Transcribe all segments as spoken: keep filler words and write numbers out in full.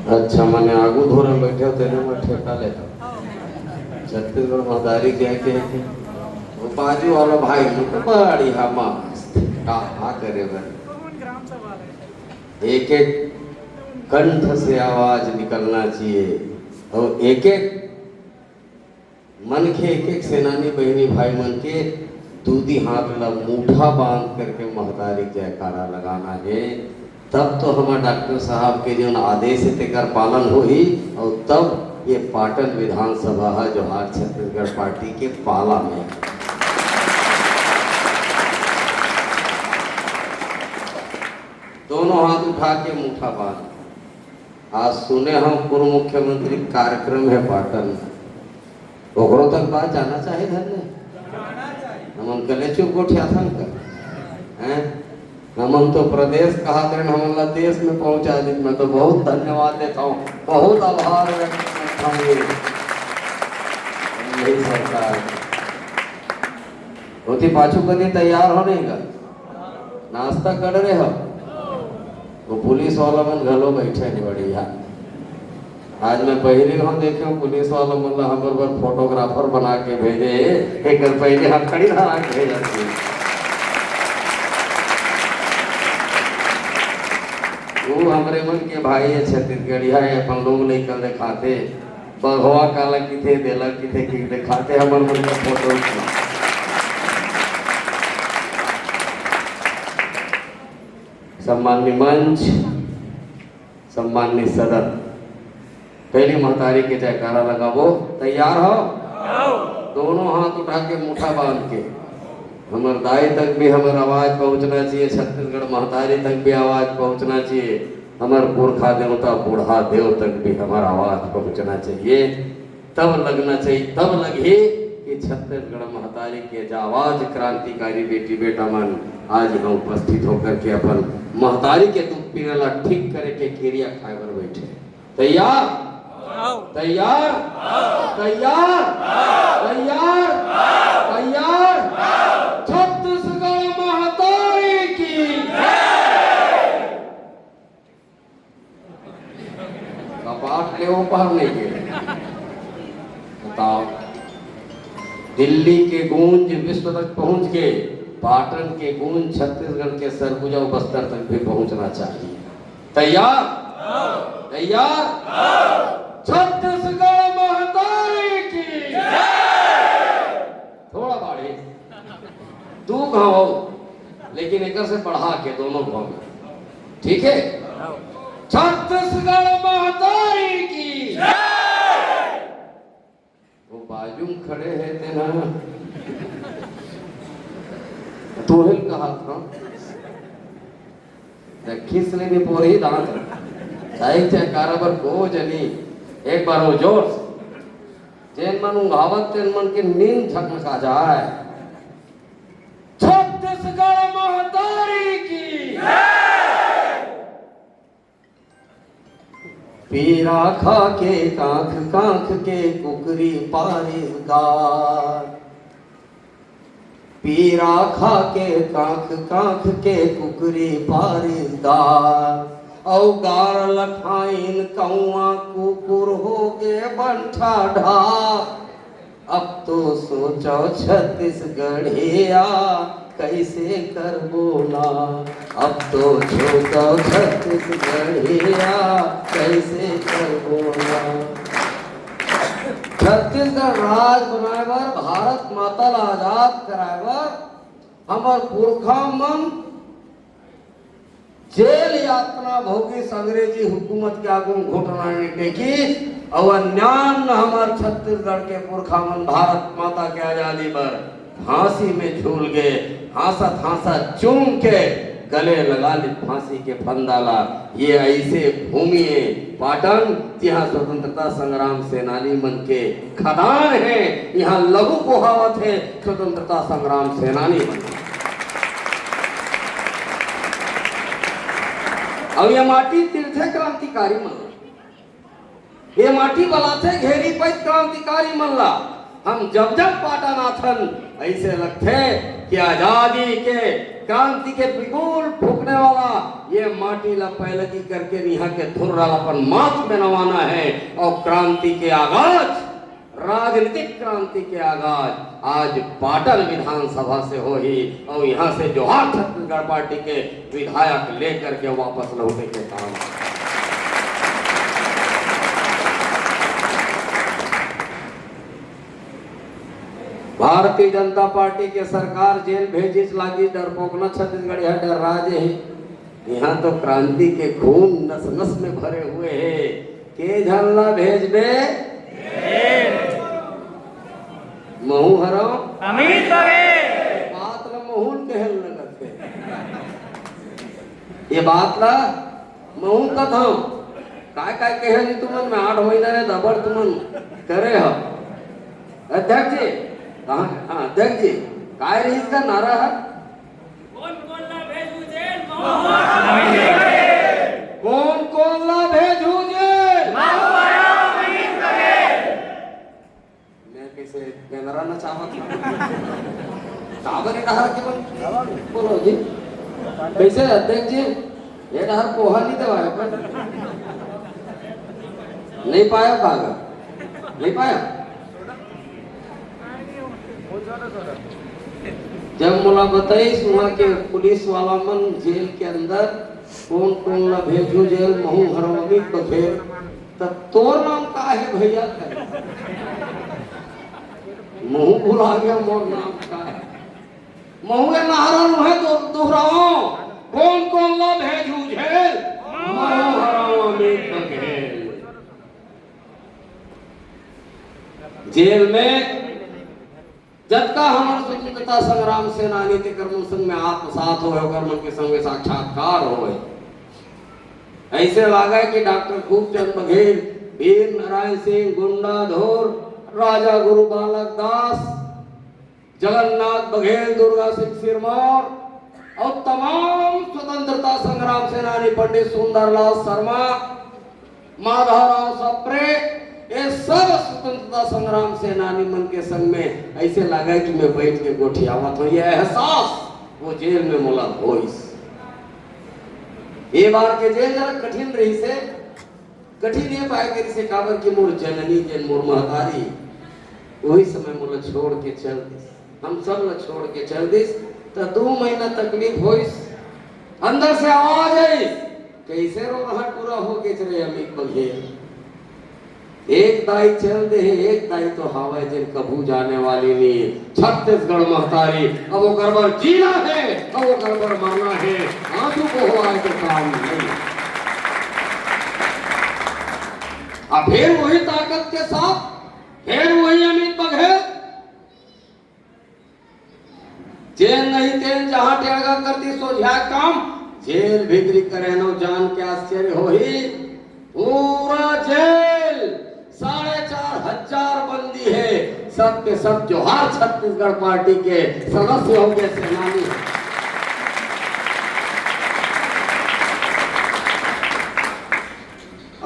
अच्छा, मने आगू धोरा में बैठे हो, तेने में ठेका लेता। छत्तीसगढ़ महतारी क्या के, के वो बाजू वाला भाई लोग तो बढ़िया मस्त, का, का करे बर। एक एक कंठ से आवाज निकलना चाहिए और एक एक मनखे, एक एक सेनानी बहिनी भाई मन के दूदी हाथ ला मुठा बांध करके महतारी के जयकारा लगाना है। तब तो हमर डॉक्टर साहब के जो आदेश है तेकर पालन होही और तब ये पाटन विधानसभा है जोहार छत्तीसगढ़ पार्टी के पाला में। दोनों हाथ उठा के मुठा बांध। आज सुने हम पूर्व मुख्यमंत्री के कार्यक्रम है पाटन में, ओकरो तक बात जाना चाहिए धरने। हमन कले चुप गोठियाथन कर, हैं? हमन तो प्रदेश कहा देन, हमन ला देश में पहुंचा दिन। मैं तो बहुत धन्यवाद देता हूँ, बहुत आभार व्यक्त करता हूँ। ये यही सरकार होती पाछू कदी तैयार हो नहीं गा, नाश्ता कर रहे हो। वो पुलिस वाला मन घलो बैठे हैं बढ़िया। आज मैं पहिली हूँ देखे हूँ पुलिस वाला मन ला हमर बर फोटोग्राफर बना के भेजे हे, एकर पहले हथकड़ी धरा के भेजत हे। वो हमरे मन के भाई है छत्तीसगढ़िया है, अपन लोग लइका दिखाते, बघवा काला किथे, देला किथे, कि दिखाते हमर मन के फोटो। सम्माननीय मंच, सम्माननीय सदन, पहली महतारी के जयकारा लगाबो। तैयार हो? दोनों हाथ उठा के मुठा बांध के। हमर दाई तक भी हमर आवाज पहुंचना चाहिए, छत्तीसगढ़ महतारी तक भी आवाज पहुंचना चाहिए, हमर पुरखा देवता बूढ़ा देव तक भी हमर आवाज पहुंचना चाहिए। तब लगना चाहिए, तब लगही कि छत्तीसगढ़ महतारी के जाबाज क्रांतिकारी बेटी बेटा मन आज यहाँ उपस्थित होकर के अपन महतारी के दुख पीड़ा ला ठीक करे के किरिया खाए बर बैठे। तैयार? तैयार? तैयार? तैयार? तैयार? छत्तीसगढ़ महतारी की। कपाट ले वो पार नहीं के। बताओ, दिल्ली के गूंज विश्व तक पहुंच के पाटन के गूंज छत्तीसगढ़ के सरगुजा बस्तर तक भी पहुंचना चाहिए। तैयार? तैयार? छत्तीसगढ़ महतारी की। थोड़ा बाढ़े, दू घाव, लेकिन एकर से बढ़ा के दोनों घाव में। ठीक है, छत्तीसगढ़ महतारी की। वो बाजू में खड़े है तेना, तोहिल कहा था। खींच लेने पोरही दांत। चाहे चाहे काराबर को जनी, एक बार वो जोर से। जेन मन उंघावत तेन मन के नींद झकमका जाए। छत्तीसगढ़ महतारी की। पीरा खा के कांख कांख के कुकरी पारिस गाय। पीरा खा के कांख कांख के कुकरी पारिस गाय। अउ गार लखाइन कौआ कुकुर हो गे बंठा ढार। अब तो सोचो छत्तीसगढ़िया कैसे करबो ना, अब तो सोचो छत्तीसगढ़िया कैसे करबो ना। छत्तीसगढ़ राज बनाए बर, भारत माता ला आजाद कराए बर हमर पुरखा मन जेल यातना भोगिस, अंग्रेजी हुकूमत के आगू म घुटना नइ टेकिस, अउ अन्यान हमर छत्तीसगढ़ के पुरखा मन भारत माता के आजादी बर फांसी में झूल गे, हांसत हांसत चूम के गले लगा ली फांसी के फंदा ला। ये ऐसे भूमि है पाटन, जिहां स्वतंत्रता संग्राम सेनानी मन के खदान है, इहां लहू बोहावत है स्वतंत्रता संग्राम सेनानी मन। अउ ये माटी तिरथे क्रांतिकारी मन, ये माटी बलाथे घेरी पइत क्रांतिकारी मन ला। हम जब जब पाटन आथन, ऐसे लगथे कि आजादी के क्रांति के बिगुल फूकने वाला ये माटी ला पैलगी करके इहाँ के धुर्रा ला अपन माथ में नवाना है। और क्रांति के आगाज, राजनीतिक क्रांति के आगाज आज पाटन विधानसभा से होही और यहाँ से जोहार छत्तीसगढ़ पार्टी के विधायक लेकर के वापस लौटे के काम। भारतीय जनता पार्टी के सरकार जेल भेजिस लागी, डरपोकना छत्तीसगढ़िया डर्रा गे हे। यहाँ तो क्रांति के खून नस नस में भरे हुए हे। के झन ला भेजबे? महूँ हरंव। अमित बघेल। बात ला महूँ ल कहे लगत हे। ये बात ला महूँ कथंव। काय काय कहे नहीं तुमन, मैं आठ महीना ले दबड़ तुमन करे हो। अध्यक्ष जी, हाँ, हाँ, अध्यक्ष जी, काय रहिस का नारा हे? कोन कोन ला भेजहू जेल? कोन कोन ला भेजहू जेल? मैं कइसे बेंदरा नचावत हूँ। काबर ये डहर के बन-, बोलो जी। कइसे अध्यक्ष जी? ये डहर पोहा नहीं देवाय अपन। नहीं पाया भागा। नहीं पाया। जब मोला बताइस उहाँ के पुलिस वाला मन जेल के अंदर कोन कोन ला भेजहू जेल, महूँ हरंव अमित बघेल, त तोर नाम का हे भैया? महूँ भुला गेंव मोर नाम का हे। महूँ ये नारा ल उहें दो-, दोहरावंव, कोन कोन ला भेजहू जेल, महूँ हरंव अमित बघेल। जेल में जतका हमर स्वतंत्रता संग्राम सेनानी तेकर मन संग में आत्मसात होय, ओकर मन के संग में साक्षात्कार होय। अइसे लागे कि डॉक्टर खूबचंद बघेल, वीर नारायण सिंह, गुंडाधुर, राजा गुरु बालक दास, जगन्नाथ बघेल, दुर्गा सिंह सिरमौर अउ तमाम स्वतंत्रता संग्राम सेनानी पंडित सुंदरलाल शर्मा, माधवराव सप्रे, ये सब स्वतंत्रता संग्राम सेनानी मन के संग में अइसे लागे कि मैं बइठ के गोठियावत हंव। ये एहसास वो जेल में मोला होइस। ये बार के जेल जरा कठिन रहिस हे, कठिन ये पाए करिस हे, काबर कि मोर जननी जेन मोर महतारी ओही समय मोला छोड़ के चल दिस। हम सब ला छोड़ के चल दिस, त दू महीना तकलीफ होइस। अंदर से आवाज आइस, कइसे रोरहा टूरा हो गे रे अमित बघेल। एक दाई चल दे हे, एक दाई तो हावय जेन कभू जाने वाली नहीं। छत्तीसगढ़ महतारी, अब ओकर बर जीना हे, अब ओकर बर मरना हे। आंसू बहवाय के काम नहीं। अब फिर वही ताकत के साथ, फिर वही अमित बघेल। जेन नहीं तेन जहां टेड़गा करती सोझिया काम, जेल भीतरी करे नव जान के आश्चर्य होही। पूरा जेल साढ़े चार हजार बंदी हे, सब के सब जोहार छत्तीसगढ़ पार्टी के सदस्य हो गे, सेनानी हो।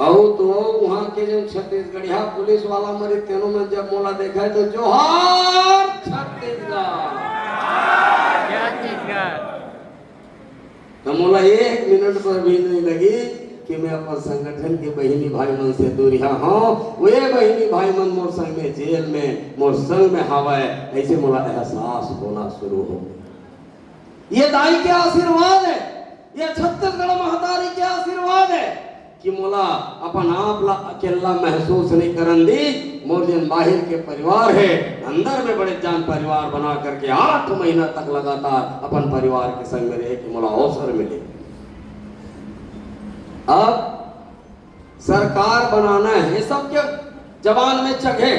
अउ तो अउ उहाँ के जो छत्तीसगढ़िया पुलिस वाला मरे तेनो मन जब मोला देखय तो जोहार छत्तीसगढ़। छत्तीसगढ़। त मोला एक मिनट बर भी नहीं लगिस कि मैं अपन संगठन के बहिनी भाई मन से दूरिहा हंव। वे बहिनी भाई मन मोर संग में जेल में मोर संग में हावय, अइसे मोला एहसास होना शुरू हो गे। ये दाई के आशीर्वाद हे, ये छत्तीसगढ़ महतारी के आशीर्वाद हे कि मोला अपन आप ला अकेल्ला महसूस नहीं करन दिस। मोर जेन बाहिर के परिवार हे, अंदर में बड़े जान परिवार बना करके आठ महीना तक लगातार अपन परिवार के संग में रहे के मोला अवसर मिले। अब सरकार बनाना हे, सबके जबान में चघे।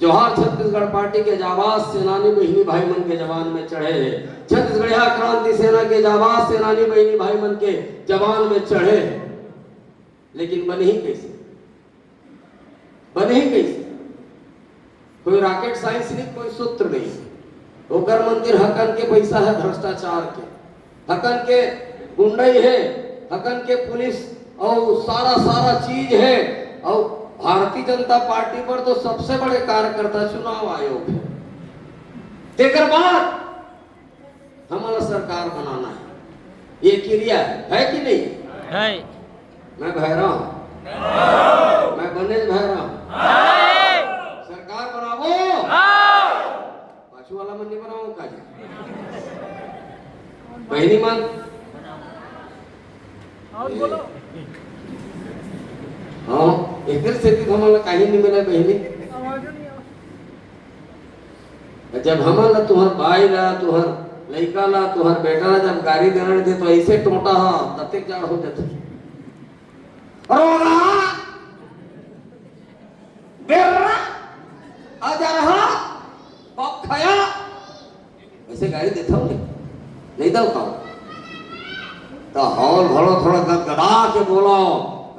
जोहार छत्तीसगढ़ पार्टी के जाबाज सेनानी बहिनी भाई मन के जबान में चढ़े हे, छत्तीसगढ़िया क्रांति सेना के जाबाज सेनानी बहिनी भाई मन के जबान में चढ़े हे। लेकिन बनही कइसे? बनही कइसे? कोई rocket science नहीं, कोई सूत्र नहीं। ओकर मन तीर हकन के पइसा हे भ्रष्टाचार के, हकन के गुंडई हे, हकन के पुलिस अउ सारा सारा चीज हे। अउ भारतीय जनता पार्टी बर तो सबसे बड़े कार्यकर्ता चुनाव आयोग हे। तेकर बाद हमन ला सरकार बनाना है। ये क्रिया है कि नहीं? है। मैं भैरव हूँ, मैं बनेज भैरव हूँ। सरकार बनाबो, पाछू वाला मन नहीं बनाओ का जी? बहिनी मन, और बोलो। हाँ, एकर सेती तो हमन ला काहीं नहीं मिले बहिनी। जब हमन ला, तुहर बाई ला, तुहर लइका ला, तुहर बेटा ला जब गारी देना रहिथे, तो ऐसे टोंटा हा ततेक जाड़ हो जाथे। रोगहा, बेर्रा, अजरहा, बखया, ऐसे गारी देथव नहीं, नहीं दव खाओ। तो हौल घलो थोड़ा गदगदा के बोलो,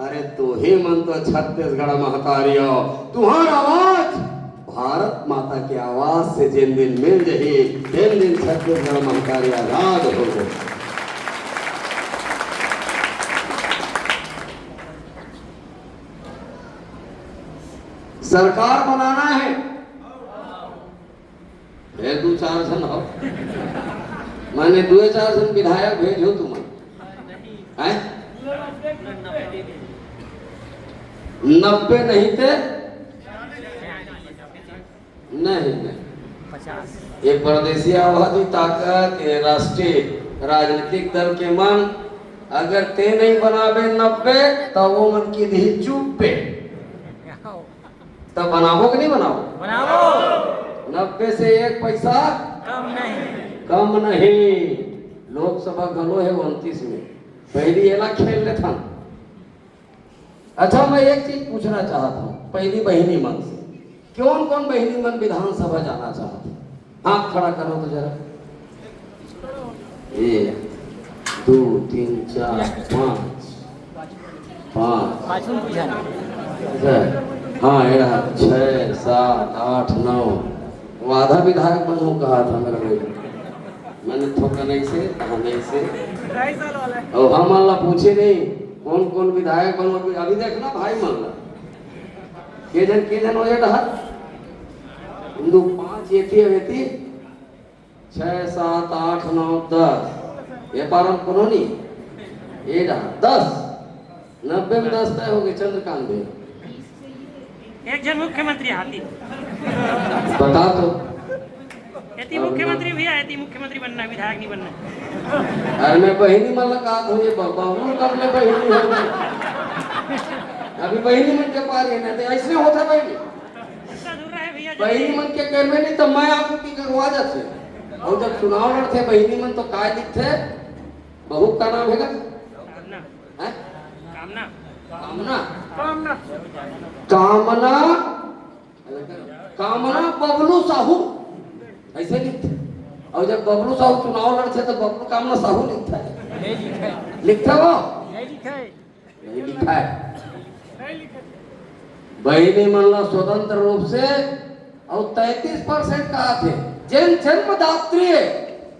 अरे तुही मन तो छत्तीसगढ़ महतारी हो, तुहार आवाज भारत माता के आवाज से जेन दिन मिल जही, तेन दिन छत्तीसगढ़ महतारी आजाद हो जाही। सरकार बनाना है, फेर दू चार झन हो, माने दू चार झन विधायक भेजो तुमन, हैं? नब्बे नहीं ते नहीं, नहीं। पचास। ये परदेसी आबादी ताकत, ये राष्ट्रीय राजनीतिक दल के मन, अगर ते नहीं बनाबे नब्बे, तो वो मन की दिही चुप्पे। तब बनाबो कि नहीं बनाबो? बनाबो। नब्बे से एक पैसा कम नहीं। कम नहीं। लोकसभा घलो है उनतीस में, पहली एला खेल लेथन। अच्छा, मैं एक चीज पूछना चाहत हूँ पहली बहिनी मन से, कौन कौन बहिनी मन विधानसभा जाना चाहत हूँ? हाथ खड़ा करो तो जरा। एक, दो, तीन, चार, पाँच, पाँच। पाछू में पूछा ना। सर, हाँ, ये रहा, छः, सात, आठ, नौ। वो आधा विधायक बनूँ कहा था मेरा बेटा। मैंने थोका नहीं से, कहा नहीं से। ढाई साल वाला है। और हम ला पूछे नहीं, कौन कौन विधायक बनूँ, अभी देखना भाई मन ला। के जन, के जन हो ये डहर? हिंदू पाँच, ये थी, ये थी। छः, सात, आठ, नौ, दस। ये पारम कोनो नहीं। ये डहर दस। नब्बे में दस तय हो गए, चंद्रकांत भैया। एक जन मुख्यमंत्री हाथी। बता तो। एती मुख्यमंत्री भी है, एती मुख्यमंत्री बनना है, विधायक नहीं बनना है। अरे मैं बहिनी मन ला कहा था, ये बाबा, वो कब ले बहिनी हो गई? अभी बहिनी मन के पारी है ना, तो ऐसे होता बहिनी। इसका दूर रहे भैया। बहिनी मन के करबे नहीं तो मैं आपको की करवा जाते। और जब चुनाव लड़ते बहिनी मन तो काय लिखते? बहू का नाम है का? कामना। हैं? कामना। कामना। कामना। कामना। कामना बबलू साहू ऐसे लिखते। और जब बबलू साहू चुनाव लड़ते तो बबलू कामना साहू लिखता है। नहीं लिखे। लिखता वो? नहीं लिखे। नहीं लिखा है। बहिनी मन ला स्वतंत्र रूप से और तैंतीस परसेंट कहा थे, जेन जन्मदात्री है,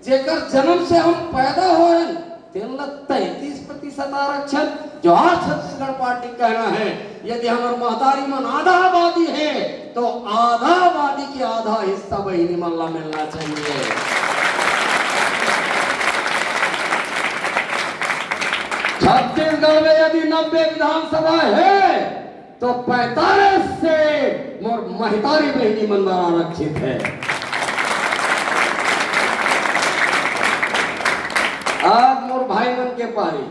जेकर जन्म से हम पैदा होएन, तेन ला तैंतीस प्रतिशत आरक्षण। जोहार छत्तीसगढ़ पार्टी कहना है, यदि हमर महतारी मन आधा आबादी है, तो आधा आबादी के आधा हिस्सा बहिनी मन ला मिलना चाहिए। छत्तीसगढ़ में यदि नब्बे विधानसभा है, तो पैंतालीस से मोर महतारी बहिनी मन बर आरक्षित है। आज मोर भाई मन के पारी,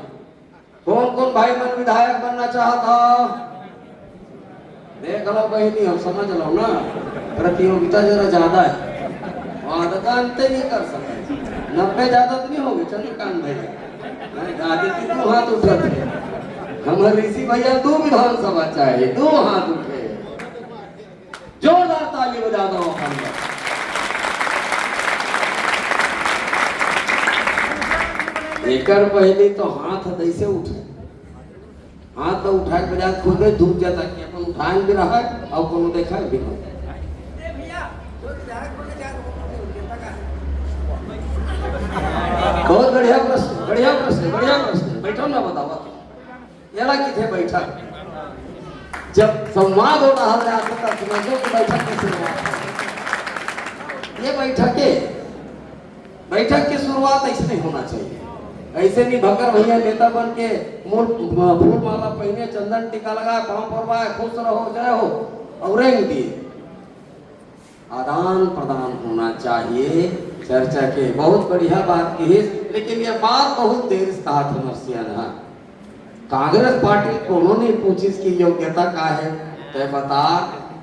कौन कौन भाई मन विधायक बनना चाहत हा? देख लो बहिनी, हम समझ लो ना, प्रतियोगिता जरा ज्यादा है, आदत अंत नहीं कर सकते। नब्बे ज्यादा तो नहीं होगे चंद्रकांत भाई? नहीं, आदित्य दो हाथ उठत हे। हमर ऋषि भैया दो विधानसभा चाहे, दो हाथ उठे। जोरदार ताली बजा दो अपन बर। एकर पहले तो हाथ ऐसे उठे, हाथ तो उठाए के बजाय खुद ही धूप जाता कि अपन उठाए भी रहा है और कोनो देखा भी नहीं। बहुत बढ़िया प्रश्न, बढ़िया प्रश्न, बढ़िया प्रश्न। बैठो ना, बताओ। एला किथे बैठक? जब संवाद हो रहा है, आपको समझो कि बैठक कैसे हुआ? ये बैठक के, बैठक के शुरुआत ऐसे नहीं होना चाहिए। ऐसे नहीं भकर भैया नेता बन के मूल फूल माला पहिने, चंदन टीका लगाए, पांव परवाए, खुश रहो, जय हो, और रेंग दिए। आदान प्रदान होना चाहिए चर्चा के। बहुत बढ़िया बात कहिस, लेकिन ये बात बहुत देर से कहा था नरसिया ने। कांग्रेस पार्टी कोनो नहीं पूछिस कि योग्यता का है। तय बता,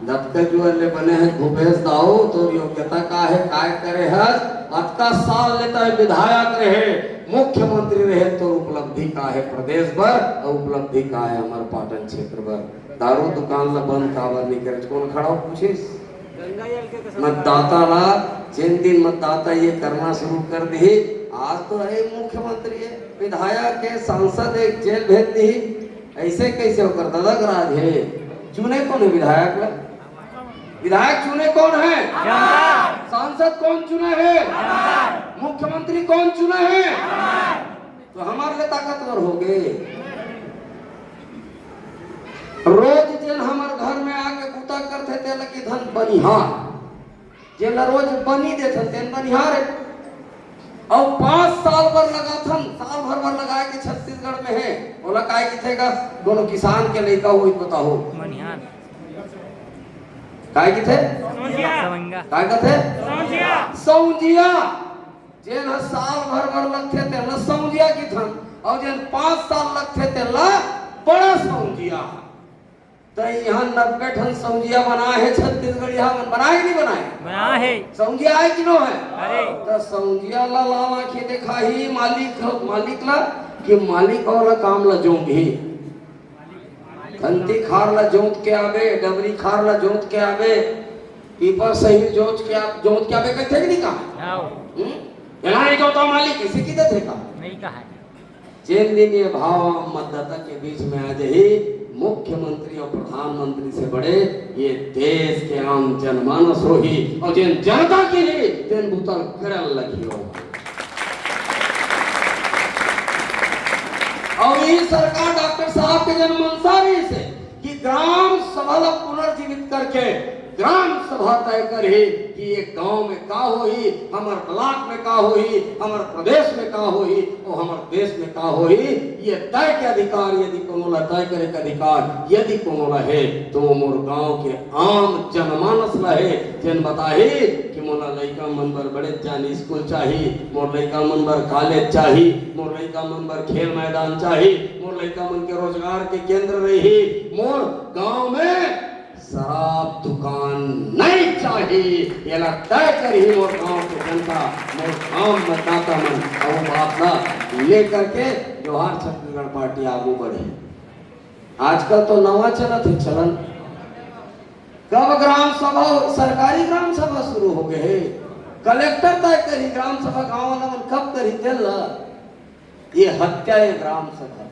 दतका जुअर ले बने है भूपेश दाऊ, तोर योग्यता का है, काय करे हस? अतका साल ले तय विधायक रहे, मुख्यमंत्री रहे, तोर उपलब्धि का है प्रदेश बर और उपलब्धि का है हमर पाटन क्षेत्र बर? दारू दुकान ला बंद काबर नहीं करे, कौन खड़ा हो पूछिस? मतदाता ला, जिन दिन मतदाता ये करना शुरू कर दिही, आज तो है मुख्यमंत्री है, विधायक है, सांसद है, जेल भेज दिही। ऐसे कैसे होकर दादा का राज है? चुने कौन है विधायक ला? विधायक चुने कौन है? सांसद कौन चुना है? मुख्यमंत्री कौन चुना है? तो हमारे लिए ताकतवर हो गए। रोज जेन हमर घर में आके बूता करथे, तेला किथन बनिहार। जेला रोज बनी देथन, तेन बनिहार है। और पांच साल भर लगाथन, साल भर भर लगा के छत्तीसगढ़ में है, ओला काय किथे का? कोनो किसान के लइका होई, बताओ। बनिहार। काय किथे? सवंगा। काय कथे? सौंजिया। जेन ह साल भर भर लगथे, तेन ल सौंजिया किथन, और जेन पांच साल लगथे, तेन ल बड़ा सौंजिया। त यहाँ नब्बे ठन सौंजिया बनाए हे छत्तीसगढ़िया मन, बनाए कि नहीं बनाए? बनाए हे। सौंजिया आए कि नो है? अरे। त सौंजिया ला लाल आंखी देखाही मालिक, मालिक ला, कि मालिक वाला काम ला जोंगही। खंती खार ला जोत के आबे, डबरी खार ला जोत के आबे, पीपर सही जोत के आ-, जोत के आबे कथे कि नहीं कहा? हाँ। हम्म? एला नहीं जोता मालिक, इसे की देथे का? नहीं कहा। जेन दिन ये भाव आम मतदाता के बीच में आ जाही, मुख्यमंत्री और प्रधानमंत्री से बड़े ये देश के आम जनमानस होही, और जेन जनता के लिए तेन बुता करल लगी हो। और ये सरकार डॉक्टर साहब के जन मंशा रहिस हे कि ग्राम सभा ला पुनर्जीवित करके ग्राम सभा तय करही कि ये गांव में का होही, हमर ब्लॉक में का होही, हमर प्रदेश में का होही और हमर देश में का होही, ये तय के अधिकार यदि कोनो ला, तय करे के अधिकार यदि कोनो ला हे, तो वो मोर गांव के आम जनमानस ला हे, जेन बताही कि मोला लइका मन बर बड़े जान स्कूल चाही, मोर लइका मन बर कॉलेज चाही, मोर लइका मन बर खेल मैदान चाही, मोर लइका मन के रोजगार के केंद्र रही, मोर गांव में शराब दुकान नहीं चाही। एला तय करही मोर गांव के जनता, मोर आम मतदाता मन। अउ बात ला लेकर के जोहार छत्तीसगढ़ पार्टी आगू बढ़े। आजकल तो नवा चलत हे चलन, कब ग्राम सभा, सरकारी ग्राम सभा शुरू हो गए हे, कलेक्टर तय करही ग्राम सभा, गांव वाला मन कब करही तेन ला। ये हत्या हे ग्राम सभा।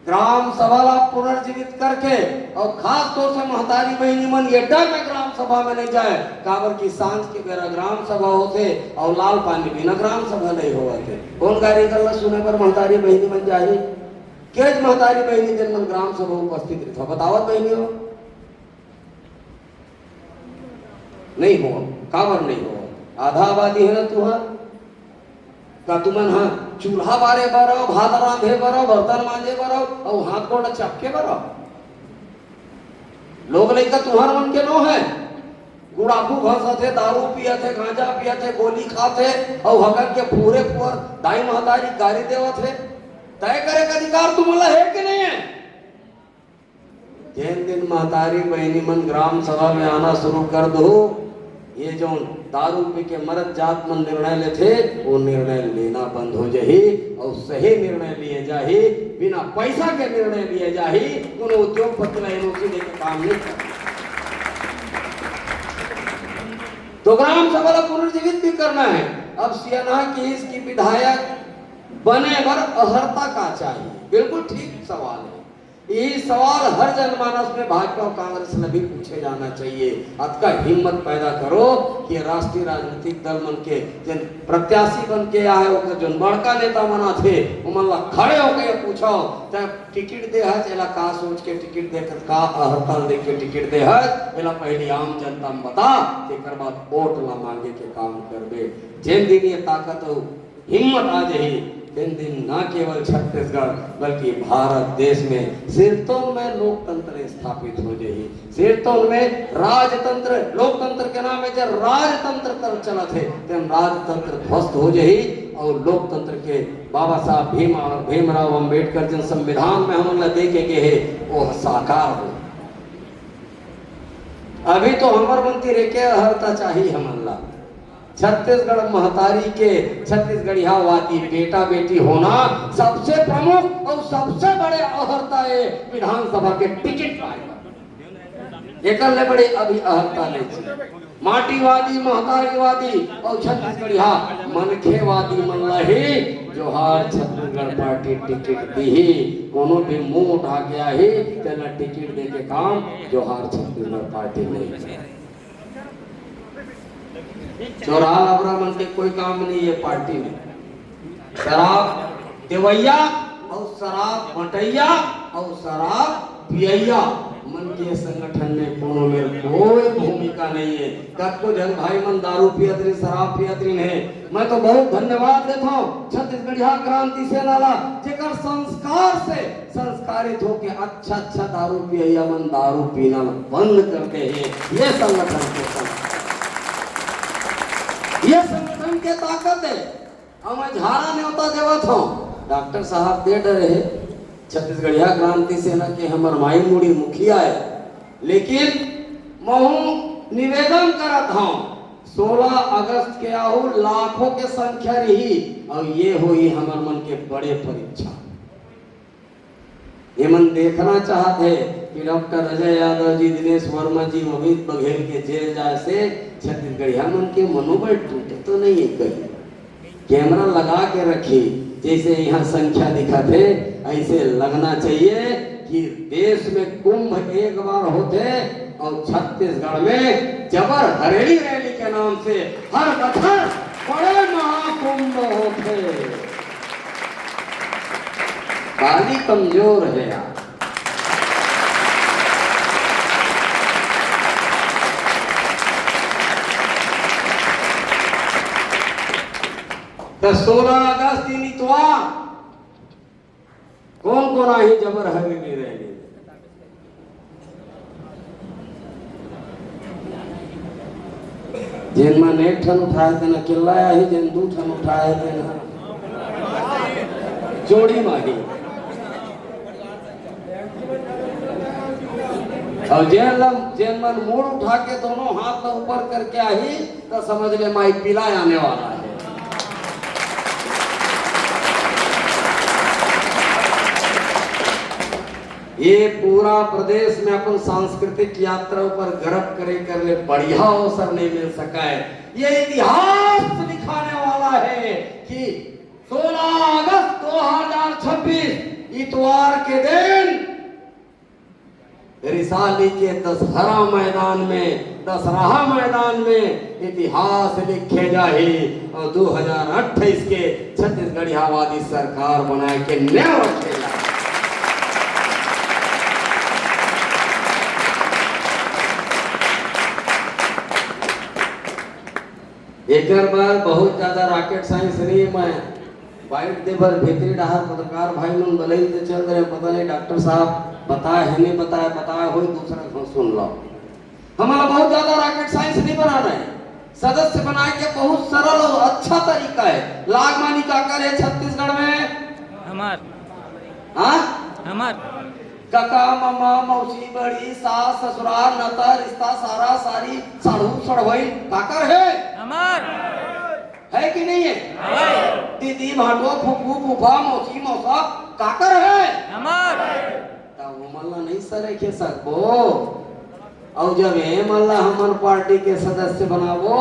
ग्राम सभा ला पुनर्जीवित करके और खास तौर से महतारी बहिनी मन ये डर में ग्राम सभा में नहीं जाए, काबर कि सांझ के बेरा ग्राम सभा होथे और लाल पानी बिना ग्राम सभा नहीं होवत हे। कौन गारी गल्ला सुने बर महतारी बहिनी मन जाही? केज महतारी बहिनी जेन मन ग्राम सभा उपस्थित रहिथे, बतावत बहिनी हो? नहीं हो, काबर नहीं हो? आधा आबादी है ना तुहार। का तुमन ह चूल्हा बारे बर अव, भात रांधे बर अव, बर्तन मांजे बर अव, अउ हाथ गोड़ चपके बर अव? लोग लइका तुहर मन के नो है, गुड़ाखू घसत हे, दारू पियत हे, गांजा पियत हे, गोली खात हे, अउ हकन के फूरे फुअर दाई महतारी गारी देवत हे। तय करे के अधिकार तुमन ला है कि नहीं है? जेन दिन महतारी बहिनी मन ग्राम सभा में आना शुरू कर दो, ये जौन दारू पी के मरत जात मन निर्णय लेथे, वो निर्णय लेना बंद हो जाही और सही निर्णय लिए जाही। बिना पैसा के निर्णय लिए जाही, कोनो उद्योगपति ला एनओसी देके काम नहीं करना। तो ग्राम सभा ला पुनर्जीवित भी करना है। अब सियाना किहिस कि विधायक बने बर अहर्ता का चाहिए, बिल्कुल ठीक सवाल है। यही सवाल हर जनमानस में भाजपा और कांग्रेस में भी पूछे जाना चाहिए। अतका हिम्मत पैदा करो कि राष्ट्रीय राजनीतिक दल मन के जेन प्रत्याशी बन के आए, ओकर जोन बड़का नेता मन आथे, ओमन ला खड़े होके ये पूछो, तै टिकट दे हस, एला का सोच के टिकट दे, का अहर्ता ल देख के टिकट दे हस, एला पहली आम जनता म बता, तेकर बाद वोट ला मांगे के काम करबे। जेन दिन ये ताकत अउ हिम्मत आ जाही, तेन दिन न केवल छत्तीसगढ़ बल्कि भारत देश में सिरतोन में लोकतंत्र स्थापित हो जाही। सिरतोन में राजतंत्र, लोकतंत्र के नाम में जब राजतंत्र कर चलत हे, तेन राजतंत्र ध्वस्त हो जाही और लोकतंत्र के बाबा साहब भीम, भीमराव अंबेडकर जिन संविधान में हमन ला दे के गे हे, वो साकार हो। अभी तो हमर मन तीर एके अहर्ता चाही हमन ला। छत्तीसगढ़ महतारी के छत्तीसगढ़ियावादी बेटा बेटी होना सबसे प्रमुख और सबसे बड़े अहर्ता ए विधानसभा के टिकट पाए बर। एकर ले बड़े अभी अहर्ता नहीं छे। माटीवादी, महतारीवादी और छत्तीसगढ़िया मनखेवादी मन ला ही जोहार छत्तीसगढ़ पार्टी टिकट दीही। कोनो भी मुंह उठा के आही, तेला टिकट दे के काम जोहार छत्तीसगढ़ पार्टी नहीं करे। चोरहा लबरा मन के कोई काम नहीं है पार्टी में। शराब देवैया और शराब बटैया और शराब पियैया मन के संगठन में कोनो मेर कोई भूमिका नहीं है। कतको झन भाई मन दारू पियत रहिन, शराब पियत रहिन हे। मैं तो बहुत धन्यवाद देता हूँ छत्तीसगढ़िया क्रांति सेना ला, जेकर संस्कार से संस्कारित होके अच्छा अच्छा दारू पियैया मन दारू पीना बंद कर दे हे। ये संगठन के संस्कार, ये संगठन के ताकत है। अब मैं झारा न्योता देवत हूँ, डॉक्टर साहब दे डरे हे, छत्तीसगढ़िया क्रांति सेना के हमर माई मुड़ी मुखिया है, लेकिन महू निवेदन करत हूँ, सोलह अगस्त के आहू लाखों के संख्या रही और ये होही हमर मन के बड़े परीक्षा। ये मन देखना चाहत हे कि डॉक्टर अजय यादव जी, दिनेश वर्मा जी, अमित बघेल के जेल जाए से छत्तीसगढ़िया मन के मनोबल टूटे तो नहीं है कहीं। कैमरा लगा के रखी, जैसे यहाँ संख्या दिखत हे, ऐसे लगना चाहिए कि देश में कुंभ एक बार होथे और छत्तीसगढ़ में जबर हरेली रैली के नाम से हर बछर बड़े महाकुंभ होथे। काली कमजोर है यार। तो सोलह अगस्त दिन इतवार कौन कौन आही जबर हवेली रैली? जेन मन एक ठन उठाए तेन अकेल्ला आही, जेन दू ठन उठाए तेन जोड़ी म आही। और जेन ल-, जेन मन मुड़ उठा के दोनों हाथ ल ऊपर करके आही, तो समझ ले माई पीला आने वाला है। ये पूरा प्रदेश में अपन सांस्कृतिक यात्रा ऊपर गर्व करे कर ले बढ़िया अवसर नहीं मिल सका है। ये इतिहास लिखाने वाला है कि सोलह अगस्त दो हज़ार छब्बीस इतवार के दिन रिसाली के दशहरा मैदान में, दशहरा मैदान में इतिहास लिखे जाही और दो हज़ार अट्ठाईस के छत्तीसगढ़ियावादी सरकार बनाए के न्याय रखे जाही। एकर बर बहुत ज्यादा rocket science नहीं, मैं बाइट दे बर भीतरी डहार पत्रकार भाई मन बलई दे चल रहे, पता नहीं डॉक्टर साहब बताए है, नहीं बताए, बताए हो दूसरा को सुन लो। हमला बहुत ज्यादा rocket science नहीं बनाना है, सदस्य बनाए के बहुत सरल और अच्छा तरीका है। लाग मानी काकर है छत्तीसगढ़ में? हमार। हाँ? हमार। कका, ममा, मौसी, बड़ी, सास, ससुराल, नता, रिश्ता, सारा, सारी, साढ़ू, सड़वई, काकर है? हमार। है कि नहीं है? है। दीदी, भाटो, फूफू, फूफा, मौसी, मौसा, काकर है? हमार। तब हमन ला नहीं सरेखे सकबो। और जब ए मन ला हमन पार्टी के सदस्य बनाबो,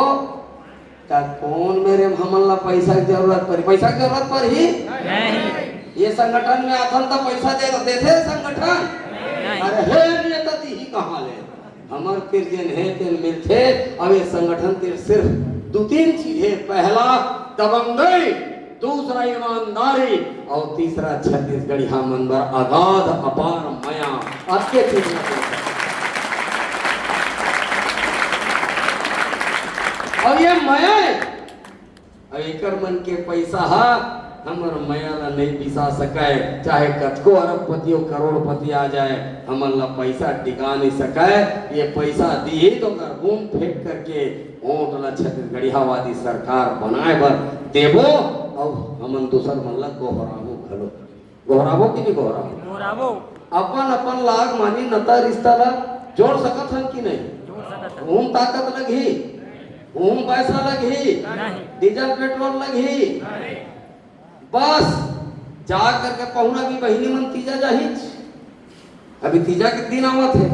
त कौन मेर हमन ला पैसा के जरूरत परी? पैसा के जरूरत परी? नहीं। ये संगठन में आथन त पैसा दे, देथे संगठन? नहीं। अरे हे, नेता दिही कहाँ ले? हमर तीर जेन हे तेन मिलथे। अब ये संगठन तीर सिर्फ दू तीन चीज हे। पहला दबंगई, दूसरा ईमानदारी और तीसरा छत्तीसगढ़िया मन बर अगाध अपार मया। अतके चीज हे। अब ये मया हे, अब एकर मन के पैसा ह हमर मया ला नइ बिसा सकय, चाहे कतको अरबपति अउ करोड़पति आ जाए, हमन ला पैसा टिका नइ सकय। ये पैसा दिही तो ओकर बूम फेंक करके वोट ला छत्तीसगढ़ियावादी सरकार बनाए बर देबो, अउ हमन दूसर मन ला गोहराबो घलो। गोहराबो कि नहीं गोहराबो? गोहराबो। अपन अपन लाग मानी नता रिश्ता ला जोड़ सकत हन कि नहीं? जोड़ सकत हन। उहूं ताकत लगही, उहूं पैसा लगही, नहीं। डीजल पेट्रोल लगही। बस जा करके पहुना भी बहिनी मन तीजा जाहिच। अभी तीजा के दिन आवत हे,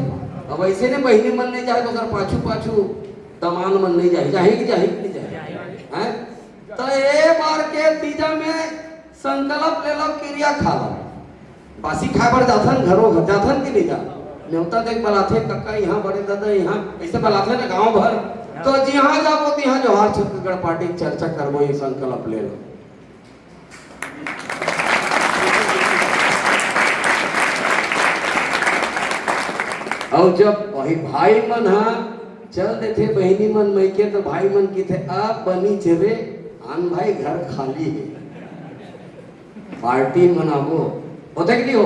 अब ऐसे ने बहिनी मन नहीं जाही तो ओकर पाछू पाछू दमान मन नहीं जाही, जाही कि जाही कि नहीं जाही? हैं? तो ए बार के तीजा में संकल्प ले लो, किरिया खा लो। बासी खाए बर जाथन, घरो घर जाथन कि नहीं जा? नेवता देख बलाथे, कक्का यहाँ, बड़े दादा यहाँ, ऐसे बलाथे ना गांव भर। तो जिहां जाबो तिहां जोहार छत्तीसगढ़ पार्टी के चर्चा करबो, ये संकल्प ले लो। अउ जब भाई, भाई मन ह चल देथे बहिनी मन मइके, तो भाई मन किथे, "अब बनीच रे, आन भाई घर खाली हे।" पार्टी मनाबो, होथे कि नहीं हो?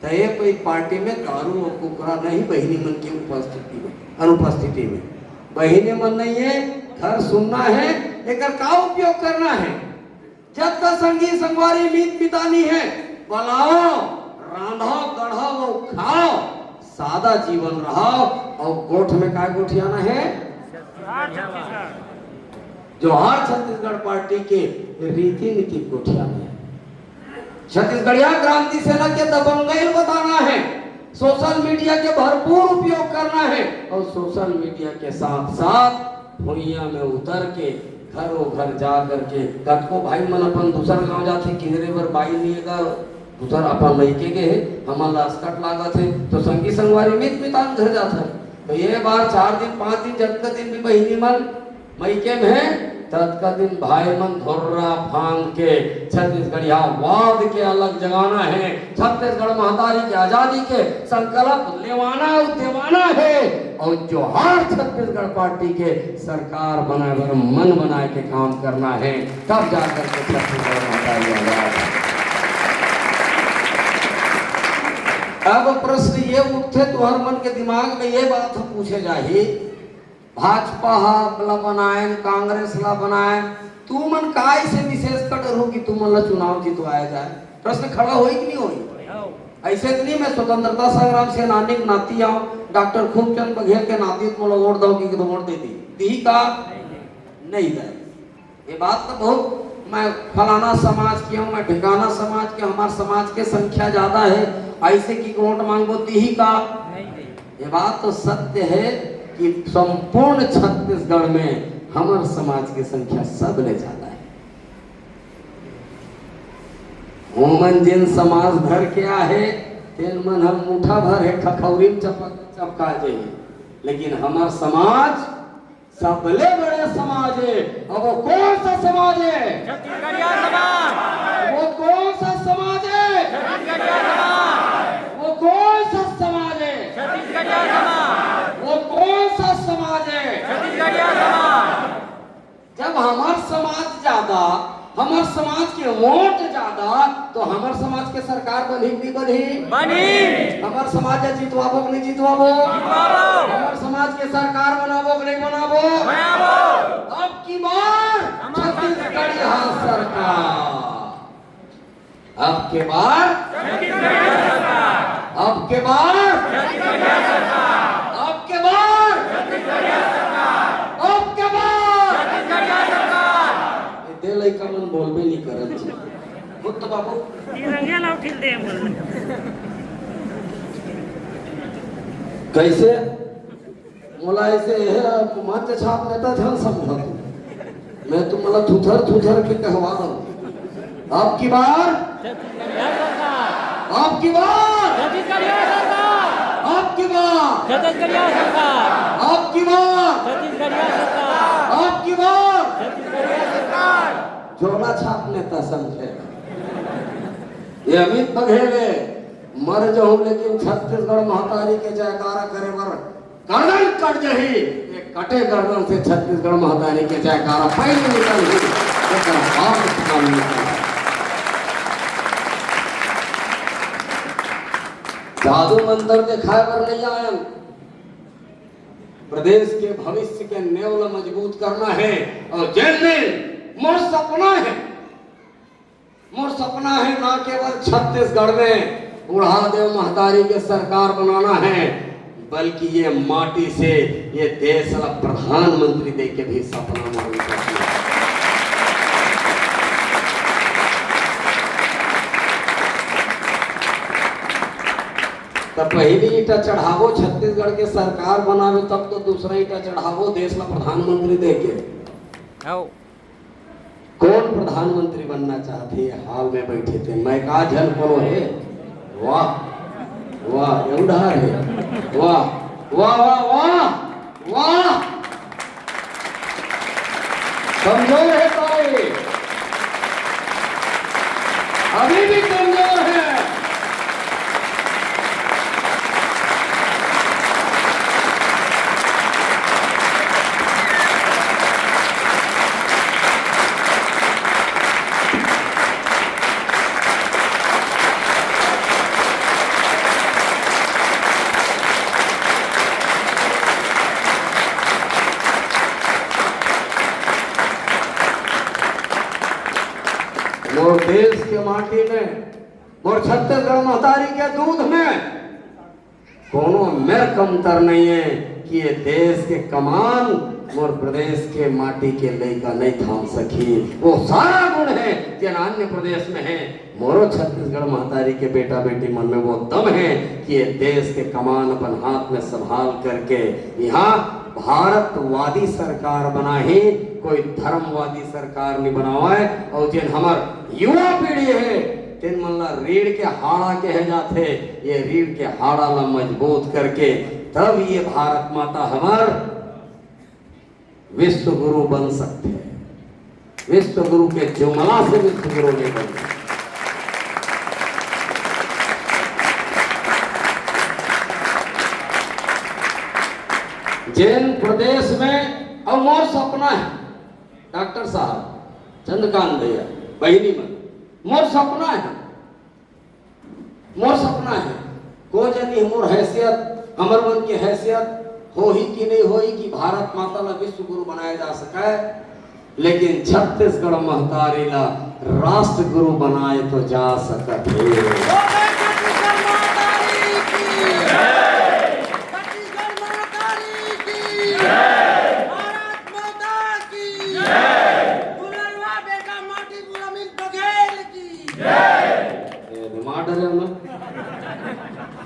तो ये कोई पार्टी में दारू और कुकरा नहीं, बहिनी मन की उपस्थिति में, अनुपस्थिति में। बहिनी मन नहीं है, घर सुनना है, एकर का उपयोग करना है? जब तक संगी संगवारी मीत मितानी है, बलाओ, रांधो, गढ़ो और खाओ, सादा जीवन रहो। और गोठ में का गोठियाना है? जोहार छत्तीसगढ़ पार्टी के रीति नीति गोठियाना है। छत्तीसगढ़िया क्रांति सेना के दबंगई बताना है। सोशल मीडिया के भरपूर उपयोग करना है और सोशल मीडिया के साथ साथ भुइयां में उतर के घरों घर जा करके, कतको भाई मन अपन दूसर गांव जाथे, किहरे बर बाई नहीं गा, दूसर अपन लइके गे हे, हमन ला असकट लागत हे, तो संगी संगवारी मीत मितान घर जाथन। तो ये बार चार दिन, पांच दिन, जतका दिन भी बहिनी मन मइके में हे, ततका दिन भाई मन धोर्रा फांद के छत्तीसगढ़ियावाद के अलख जगाना है, छत्तीसगढ़ महतारी के आजादी के संकल्प लेवाना अउ देवाना है, अउ जोहार छत्तीसगढ़ पार्टी के सरकार बनाए बर मन बनाए के काम करना है, तब जाकर के छत्तीसगढ़ महतारी आजाद है। अब प्रश्न ये उठथे, तुहर मन के दिमाग में ये बात ह पूछे जाही, भाजपा ह ला बनाए, कांग्रेस ला बनाए, तुमन काय से विशेष कटर हो कि तुमन ला चुनाव जितवाया जाए? प्रश्न खड़ा होई कि नहीं होई? ऐसे तो नहीं, मैं स्वतंत्रता संग्राम सेनानी के नाती आऊं, डॉक्टर खूबचंद बघेल के नाती तो मोला वोट दो कि तो वोट दे दी, दी का? नहीं दे। ये बात तो बहुत, मैं फलाना समाज के हूँ, मैं ढिकाना समाज के, हमार समाज के संख्या ज्यादा है, ऐसे कि वोट मांगबो, दीही का? ये बात तो सत्य है कि संपूर्ण छत्तीसगढ़ में हमर समाज के संख्या सबले ज्यादा है। ओमन जेन समाज भर के आहे, तेन मन ह मुठा भर हे, खखौरी में चपक, चपका जाही, लेकिन हमर समाज सबले बड़े समाज हे। अब वो कौन सा समाज हे? छत्तीसगढ़िया समाज। वो कौन सा समाज हे? छत्तीसगढ़िया समाज। वो कौन सा समाज हे? छत्तीसगढ़िया समाज। वो कौन सा समाज हे? छत्तीसगढ़िया समाज। जब हमर समाज ज्यादा, हमर समाज के वोट ज्यादा, तो हमर समाज के सरकार बनही कि नहीं बनही? बनही। हमर समाज ला जितवाबो कि नहीं जितवाबो? जितवाबो। हमर समाज के सरकार बनाबो कि नहीं बनाबो? बनाबो। अब की बार हमर छत्तीसगढ़िया सरकार। अब के बार, अब के बार, अब के बार, अब के बार। ये दे लइका मन बोलबे नहीं करत जी। खुद तो बाबू। तिरंगे ला उठिल दे बोल। कैसे? मोला ऐसे हे, मंच छाप नेता झन समझा तू। मैं तो मोला थुथर थुथर के कहवा रहा हूँ। अब की बार, छत्तीसगढ़िया सरकार। अब की बार, छत्तीसगढ़िया सरकार। अब की बार, छत्तीसगढ़िया सरकार। अब की बार, छत्तीसगढ़िया सरकार। अब की बार, छत्तीसगढ़िया सरकार। झोला छाप नेता समझे। ये अमित बघेल हे, मर जाहूं लेकिन छत्तीसगढ़ महतारी के जयकारा करे बर गर्दन कट जाही। ये कटे गर्दन से छत्तीसगढ़ महतारी के जयकारा पहले निकलही, एकर बाद काम निकलही। जादू मंत्र दिखाए बर नहीं आयन, प्रदेश के भविष्य के नेव ला मजबूत करना हे। और जेन दिन मोर सपना हे, मोर सपना हे ना केवल छत्तीसगढ़ में बुढ़ा देव महतारी के सरकार बनाना हे, बल्कि ये माटी से ये देश ला प्रधानमंत्री दे के भी सपना मांग करती है। त पहली ईटा चढ़ाबो छत्तीसगढ़ के सरकार बनाबे, तब तो दूसरा ईटा चढ़ाबो देश ला प्रधानमंत्री दे के। कौन प्रधानमंत्री बनना चाहथे? ये हाल में बैठे थे, मैं का झन कोनो हे? वाह, वाह, ये उधार हे। वाह, वाह, वाह, वाह, वाह। कमजोर हे ताई, अभी भी कमजोर हे। मोर देश के माटी में, मोर छत्तीसगढ़ महतारी के दूध में कोनो मेर कमतर नहीं हे कि ये देश के कमान मोर प्रदेश के माटी के लइका नहीं थाम सकी। वो सारा गुण हे जेन अन्य प्रदेश में हे, मोरो छत्तीसगढ़ महतारी के बेटा बेटी मन में वो दम हे कि ये देश के कमान अपन हाथ में संभाल करके यहाँ भारतवादी सरकार बनाही, कोई धर्मवादी सरकार नहीं बनावय। और जेन हमर युवा पीढ़ी हे, तेन मन ला रीढ़ के हाड़ा कहे जाथे। ये रीढ़ के हाड़ा ला मजबूत करके तब ये भारत माता हमर विश्व गुरु बन सकथे। विश्व गुरु के जुमला से विश्व गुरु नहीं बन सकथे। जेन प्रदेश में, अउ मोर सपना हे, डॉक्टर साहब, चंद्रकांत भैया, बहिनी मन, मोर सपना हे, मोर सपना हे, को जनी मोर हैसियत, हमर मन के हैसियत होही कि नहीं होही कि भारत माता ला विश्व गुरु बनाया जा सके, लेकिन छत्तीसगढ़ महतारी ला राष्ट्र गुरु बनाए तो जा सकत हे। बोले छत्तीसगढ़ महतारी की। छत्तीसगढ़ महतारी की। भारत माता की। दुलरुआ बेटा माटी बुआ अमित बघेल की। ए, दिमाग डरे हो ना?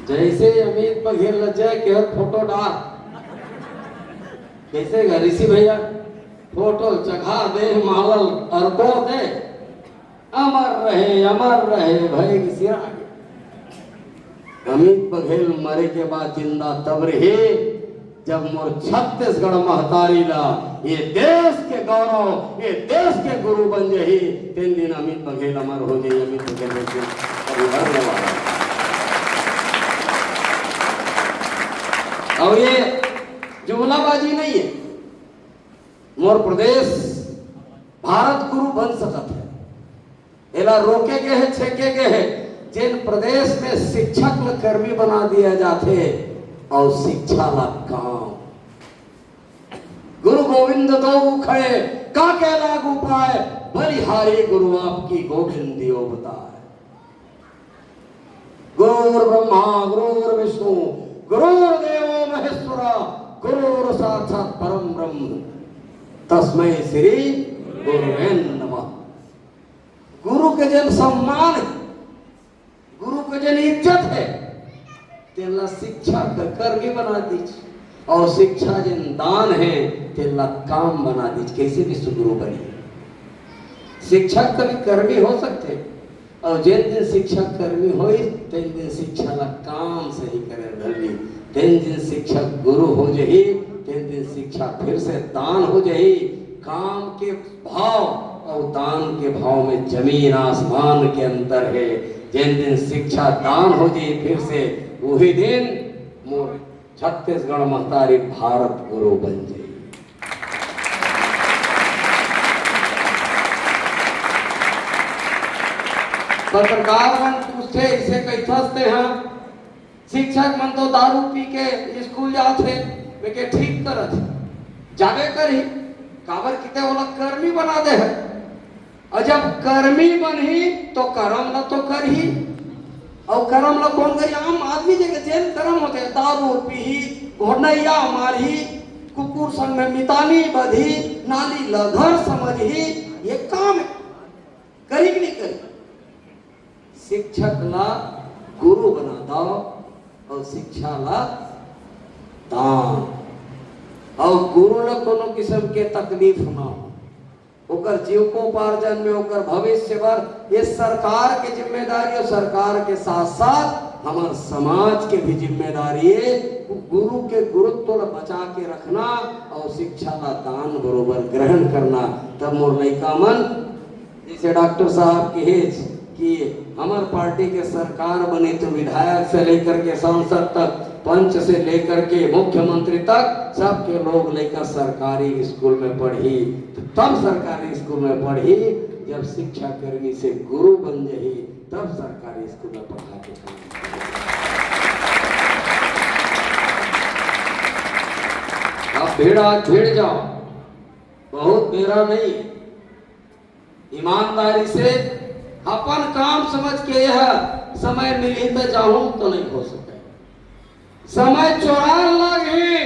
जैसे ही अमित बघेल ल जय के फोटो डाल, कैसे गा ऋषि भैया? फोटो चघा दे, मालल अर्पो दे, अमर रहे, अमर रहे, भय के सिया आगे। अमित बघेल मरे के बाद जिंदा तब रही, जब मोर छत्तीसगढ़ महतारी ला ये देश के गौरव, ये देश के गुरु बन जही, तेन दिन अमित बघेल अमर हो जही। अमित बघेल एक दिन अभी मरने वाला है। और ये जुमलाबाजी नहीं है, मोर प्रदेश भारत गुरु बन सकत है। एला रोके गे हे, छेके गे हे। जेन प्रदेश में शिक्षक ल कर्मी बना दिया जाथे और शिक्षा ला काम। गुरु गोविंद दो खड़े, का के लाग उपाय, बलिहारी गुरु आपकी गोविंद दियो बताए। गुरुर्ब्रह्मा गुरुर्विष्णु गुरुर्देवो महेश्वरा गुरुर्साक्षात् परम ब्रह्म तस्मै श्री गुरुवे नमः। गुरु के जेन सम्मान हे, गुरु के जेन इज्जत हे, तेला शिक्षा का कर्मी बना दीजिए, और शिक्षा जेन दान हे, तेला काम बना दीजिए। कैसे विश्व गुरु बनी? शिक्षक कभी कर्मी हो सकथे, अउ जेन दिन शिक्षक कर्मी होइस, तेन दिन शिक्षा ला काम सही करे धरही। तेन दिन शिक्षक गुरु हो जही, तेन दिन शिक्षा फिर से दान हो जही। काम के भाव अउ दान के भाव में जमीन आसमान के अंतर हे। जेन दिन शिक्षा दान हो जही फिर से, उही दिन मोर छत्तीसगढ़ महतारी भारत गुरु बन जही। पत्रकार मन पूछथे, "इसे कहिथस तेहा? शिक्षक मन तो दारू पी के स्कूल जाथे।" मैं के, "ठीक करत हे, जाबे करही, काबर कि ते ओला कर्मी बना दे हे।" अउ जब कर्मी बनही तो करम ल तो करही, अउ करम ल कोन करही? आम आदमी जगह जेन करम होथे, दारू पीही, घोड़नैया मारही, कुकुर संग में मितानी बधही, नाली ल घर समझही, ये काम हे। करही कि नहीं करही? शिक्षक ला गुरु बना दव अउ शिक्षा ला दान, अउ गुरु ला कोनो किस्म के तकलीफ ना हो। ओकर जीविकोपार्जन में, ओकर भविष्य बर, ये सरकार के जिम्मेदारी हे। सरकार के साथ-साथ हमर समाज के भी जिम्मेदारी हे गुरु के गुरुत्व ला बचा के रखना अउ शिक्षा ला दान बरोबर ग्रहण करना। तब मोर लइका मन, जैसे डॉक्टर साहब कहेच कि हमर पार्टी के सरकार बने तो विधायक से लेकर के सांसद तक, पंच से लेकर के मुख्यमंत्री तक, सबके लोग लइका सरकारी स्कूल में पढ़ही। तो तब सरकारी स्कूल में पढ़ही, जब शिक्षा कर्मी से गुरु बन जही, तब सरकारी स्कूल में पढ़ा के काम। अब भीड़, आज भीड़ जाव, बहुत बेरा नहीं हे। ईमानदारी से अपन काम समझ के यह समय मिलही त जाहूं, तो नहीं हो सके। समय चोराय लागही।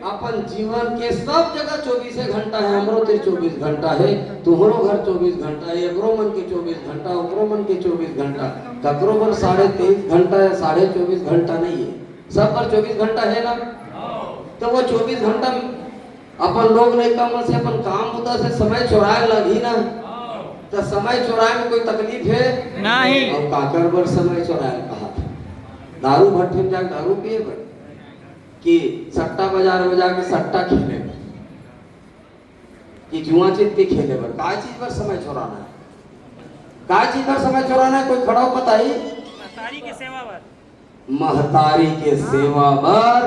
अपन जीवन के सब जगह चौबीसे घंटा हे, हमरो ते चौबीस घंटा हे, तुहरो घर चौबीस घंटा हे, एकरो मन के चौबीस घंटा, ओकरो मन के चौबीस घंटा, ककरो बर साढ़े तेईस घंटा हे, साढ़े चौबीस घंटा नहीं हे, सब बर चौबीस घंटा हे ना? तो वो चौबीस घंटा अपन लोग लइका मन से, अपन काम बुता से समय चोराय लगही ना, त समय चोराय में कोई तकलीफ हे? नहीं। अउ काकर बर समय चोराय कहत हे? दारू भट्ठे में जाके दारू पिए बर, कि सट्टा बाजार में जाके सट्टा खेले बर, कि जुआ चित्ती खेले बर? काय चीज बर समय चोराना हे? काय चीज बर समय चोराना हे? कोई खड़ा हो बताही। महतारी के सेवा बर। महतारी के सेवा बर,